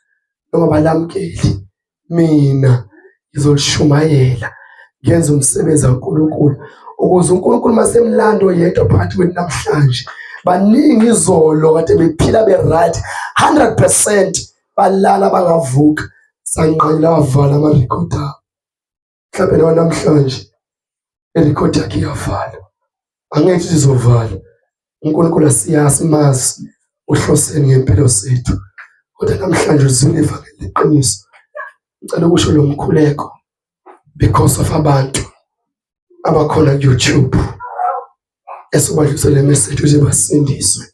noma balamukeli. Mina ngizolishumayela ngenze umsebenzi kaNkulunkulu ukuze uNkulunkulu masemlando yedwa phakathi kwethu namhlanje. Baningi izolo kade bephila be-right 100% balala bangavuka sanqanyula wavala amarekhodi abo. Mhlawumbe nawe namhlanje irekhodi yakhe iyavala, angeke ithi izovala. uNkulunkulu asiyazi mazi uhloseni ngempilo zethu, kodwa namhlanje uzwile ivangeli leqiniso. Ngicela ukusho lo mkhuleko because of abantu abakhona ku-YouTube esobadlulise le message ukuze basindiswe.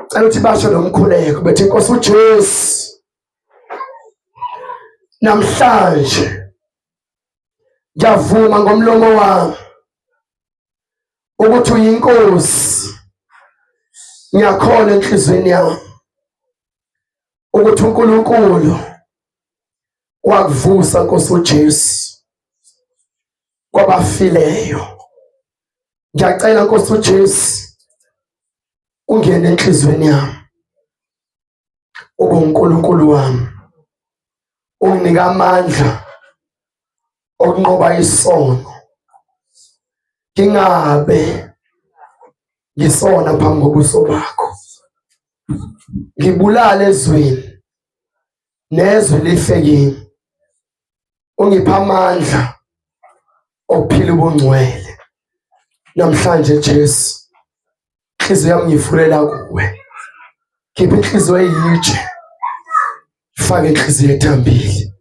Cela ukuthi basho lo mkhuleko bethi Nkosi uJesu namhlanje ngiyavuma ngomlomo wami ukuthi uyinkosi ngiyakholwa enhliziyweni yami ukuthi uNkulunkulu wakuvusa Nkosi uJesu kwabafileyo. Ngiyacela Nkosi uJesu ungene enhliziyweni yami ube uNkulunkulu wami unginika amandla okunqoba isono ngingabe ngisona phambi kobuso bakho ngibulale ezweni nezwe life kimi ungipha amandla okuphila ubungcwele namhlanje Jesu inhliziyo yami ngiyivulela kuwe khipha inhliziyo eyitshe fake inhliziyo ethambile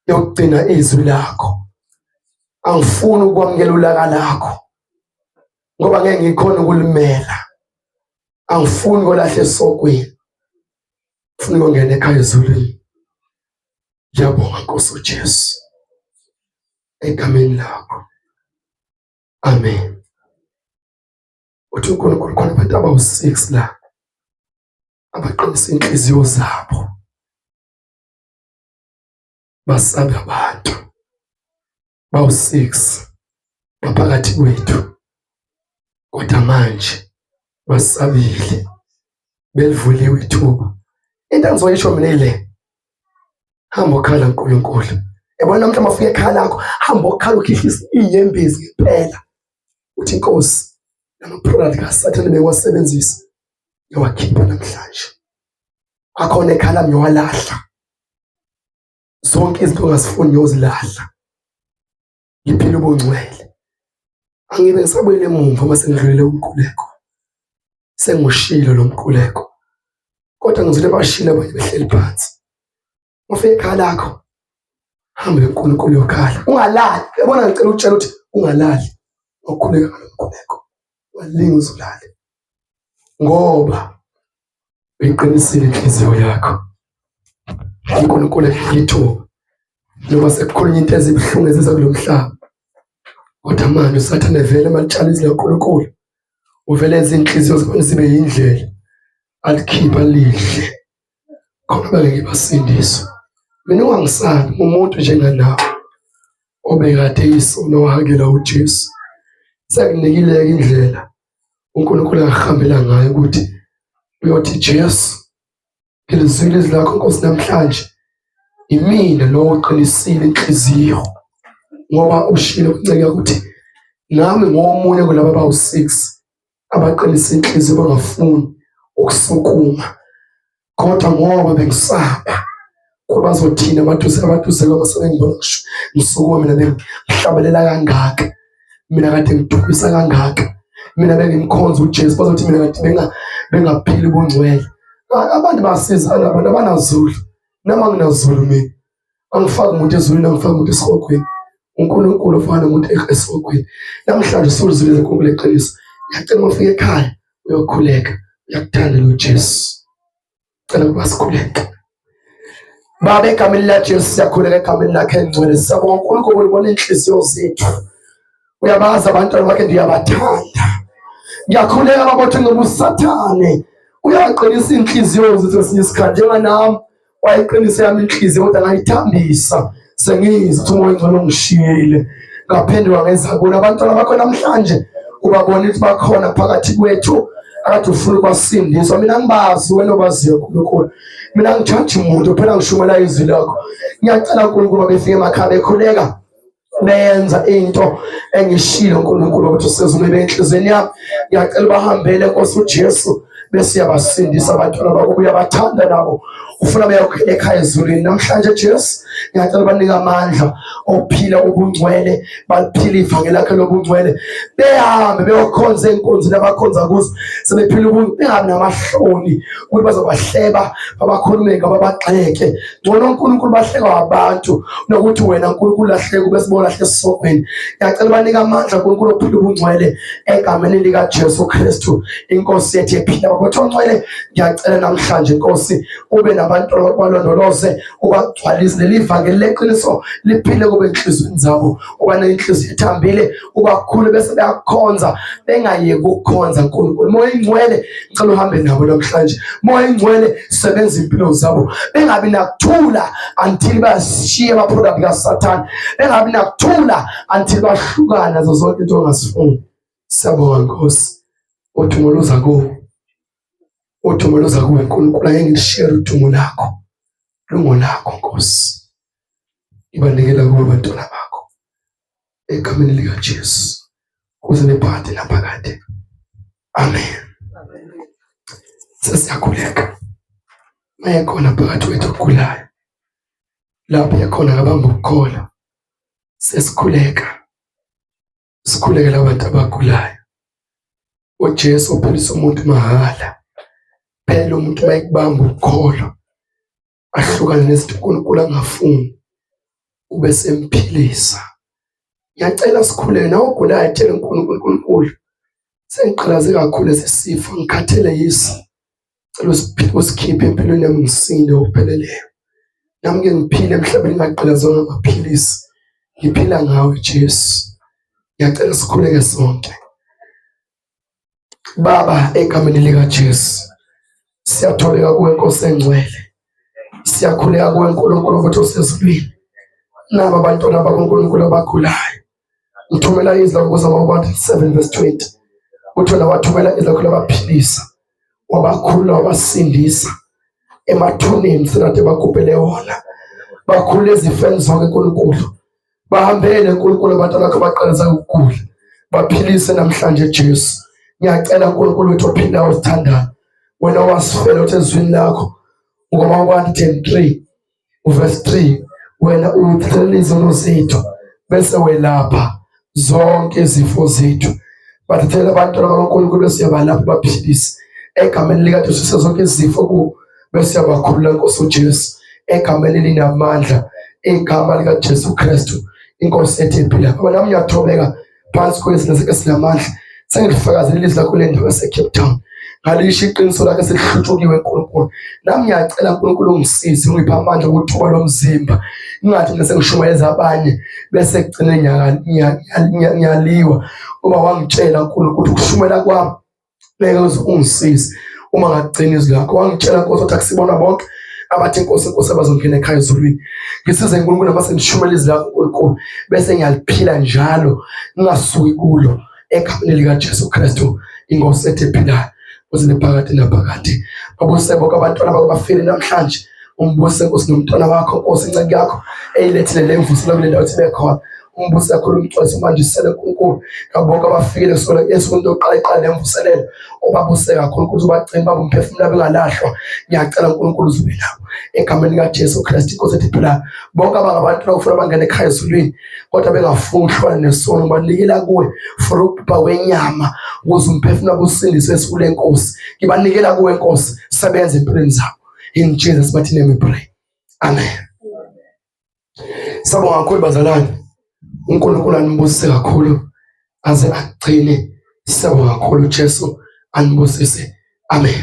yokugcina izwi lakho angifuni ukwamukela ulaka lakho ngoba ngeke ngikhona ukulimela angifuni kolahla esokweni ngifuna ukungena ekhaya ezulwini. Ngiyabonga Nkosi uJesu egameni lakho, amen. Uthi uNkulunkulu khona abantu abawu-6 la abaqinisa inhliziyo zabo basabe abantu bawu-6 baphakathi kwethu kodwa manje basabile belivuliwe ithuba. Into engizoyisho mina ile, hamba okhala uNkulunkulu. Yabona namhla mafika ekhaya lakho, hamba okhala ukhihlisa iy'nyembezi ngempela, uthi inkosi lama-product kaSathane bengiwasebenzisa ngiyawakhipha namhlanje, akhona ekhaya lami ngiyowalahla, zonke izinto ongazifuni ngiyozilahla, ngiphile ubungcwele. Angibe ngisabuyela emumva uma sengidlulele umkhuleko, sengushilo lo mkhuleko, kodwa ngizwile bashilo abanye behleli phansi. Ufike ekhaya lakho, hambe uNkulunkulu uyokhala, ungalali. Yabona, ngicela ukutshela ukuthi ungalali ngokukhuleka ngalo mkhuleko, ungalingi uzulale ngoba uyiqinisile inhliziyo yakho. uNkulunkulu ithuba noma sekukhulunywa into ezibuhlungu eziza kulo mhlaba, kodwa manje uSathane vele malitshala izwi likaNkulunkulu uvele enze iy'nhliziyo zabantu zibe yindlela alikhipha lidle khona bangeke basindiswe. Mina ungangisabi umuntu njenganawe obekade isono wahakela uJesu. Sekunikile indlela uNkulunkulu angahambela ngayo ukuthi uyothi Jesu ngilizwile izwi lakho Nkosi namhlanje imina lo oqinisile inhliziyo ngoba ushilo kunceka ukuthi nami ngomunye kulaba abawu-6 abaqinisa inhliziyo bangafuni ukusukuma kodwa ngoba bengisaba kuba bazothina abaduze abaduze kwami sebengibona ngisukuma mina bengihlabelela kangaka mina kade ngidumisa kangaka mina bengimkhonza uJesu bazothi mina kade benga bengaphili ubungcwele abantu basizana abantu abanazulu noma nginazulu mina angifaki umuntu ezulwini angifaki umuntu esihogweni uNkulunkulu ufana nomuntu esihogweni namhlanje usuluzile lenkulunkulu eqiniso ngiyacela uma ufika ekhaya uyokhuleka uyakuthanda lo Jesu cela ukuba sikhuleke Baba egameni likaJesu siyakhuleka egameni lakhe elingcwele siyabonga uNkulunkulu ubona inhliziyo zethu uyabazi abantwana bakhe ndiyabathanda ngiyakhuleka baba uthi ngoba usathane uyaqinisa inhliziyo zethu esinye isikhathi njenganami wayiqinisa yami inhliziyo kodwa ngayithambisa sengizwa ukuthi umoya ongcwele ungishiyile ngaphenduka ngeza kulo abantwana bakho namhlanje ubabona ukuthi bakhona phakathi kwethu akade ufuna ukubasindiswa mina ngibazi wena obaziyo nkulunkulu mina ngijaji muntu phela ngishumela izwi lakho ngiyacela nkulunkulu babefike emakhaya bekhuleka benza into engishilo uNkulunkulu ukuthi usezulwini enhlizweni yami ngiyacela bahambele Nkosi uJesu bese uyabasindisa abantwana bakho uyabathanda nabo ufuna beyokhela ekhaya ezulwini namhlanje Jesu ngiyacela banike amandla ophila ubungcwele baphile ivangeli lakhe lobungcwele behambe beyokhonza enkonzweni abakhonza kuzo sebephila ubungcwele bengabi namahloni ukuthi bazobahleba babakhulume ngababagxeke ngcono uNkulunkulu bahlekwa abantu nokuthi wena uNkulunkulu lahleke ube sibona lahle esisogweni ngiyacela banike amandla uNkulunkulu ophila ubungcwele egameni lika Jesu Kristu inkosi yethu ephila babothi ongcwele ngiyacela namhlanje inkosi ube nabantu abalondoloze ubagcwalise leli vangeli leqiniso liphile kube enhlizweni zabo uba nenhliziyo ethambile ubakhulu bese beyakhonza bengayeki ukukhonza uNkulunkulu moya ingcwele ngicela uhambe nabo namhlanje moya ingcwele sebenza impilo zabo bengabi nakuthula until bashiye ama-product kasathane bengabi nakuthula until bahlukana nazo zonke into ongazifuni siyabonga nkosi udumo luza kuwe udumo luza kuwe nkulunkulu angeke ngilishiye udumo lakho lungolakho nkosi ngibanikela kuwe abantwana bakho egameni likaJesu kuze nephakade naphakade amen sesiyakhuleka mayekhona phakathi kwethu ogulayo lapho ekhona kabamba ukukholwa sesikhuleka sikhulekela abantu abagulayo uJesu uphilisa umuntu mahhala phela umuntu mayekubamba ukukholwa ahlukane nezinto uNkulunkulu angafuni ube semphilisa. Ngiyacela sikhuleke nawe ogulayo atshele uNkulunkulu uNkulunkulu sengigqilaze kakhulu lesi sifo ngikhathele yiso. Cela usikhiphe empilweni yami ngisinde ngokupheleleyo. Nami ke ngiphile emhlabeni ngingagqilazwa ngamaphilisi. Ngiphila ngawe Jesu. Ngiyacela sikhuleke sonke. Baba egameni likaJesu siyatholeka kuwe Nkosi engcwele siyakhuleka kuwe Nkulunkulu ukuthi usezulwini naba abantwana bakho Nkulunkulu abagulayo ngithumela izwi lakho kuzama 1 7 verse 20 uthi wena wathumela izwi lakho labaphilisa wabakhulula wabasindisa emathuneni senade bagubhele wona bakhulula ezifeni zonke Nkulunkulu bahambele uNkulunkulu abantu bakho baqalisa ukugula baphilise namhlanje Jesu ngiyacela uNkulunkulu wethu ophilayo osithandayo wena wasifela uthi ezwini lakho ngoba 1:3 uverse 3 wena uthelela izono zethu bese welapha zonke izifo zethu bathethela abantwana bakaNkulunkulu bese uyabalapha baphilise egameni likaJesu zonke izifo ku bese uyabakhulula Nkosi uJesu egameni elinamandla igama likaJesu Kristu inkosi ethi ephila ngoba nami ngiyathobeka phansi kwezwi esinamandla sengilifakazile ilizwi lakho le ndawo yaseCape Town ngalisho iqiniso lakhe selihlutshukiwe uNkulunkulu nami ngiyacela uNkulunkulu ungisize ungiphe amandla okuthuba lomzimba ngingathi mina sengishumayeza abanye bese kugcine ngiyaliwa uma wangitshela uNkulunkulu ukuthi ukushumayela kwami ngeke uze ungisize uma ngagcina izwi lakho wangitshela nkosi ukuthi akusibona bonke Abathi inkosi inkosi abazongena ekhaya ezulwini. Ngisize uNkulunkulu noma sengishumela izwi lakho uNkulunkulu bese ngiyaliphila njalo ngingasuki kulo egameni likaJesu Kristu inkosi ethu ephilayo kuze nephakade naphakade. Babuse bonke abantwana bakho bafile namhlanje umbuse Nkosi nomntwana wakho Nkosi inceku yakho eyilethile le mvuselo kule ndawo ibe khona umbuse kakhulu umgcwalise umandisele uNkulunkulu ngabo bonke abafikile kusukela esukwini lokuqala iqala lemvuselelo ubabuse kakhulu ukuthi ubagcine babe umphefumulo bengalahlwa ngiyacela uNkulunkulu uzube nabo egameni likaJesu Kristu inkosi ethi phila bonke abangabantu abafuna bangene ekhaya ezulwini kodwa bengafuni ukuhlwana nesono banikela kuwe for ukubhubha kwenyama ukuze umphefumulo usindiswe esuku lenkosi ngibanikela kuwe Nkosi sebenza empilweni zabo in Jesus mighty name we pray amen. Sabonga kakhulu bazalwane. uNkulunkulu anibusise kakhulu aze agcine. Siyabonga kakhulu uJesu anibusise. Amen.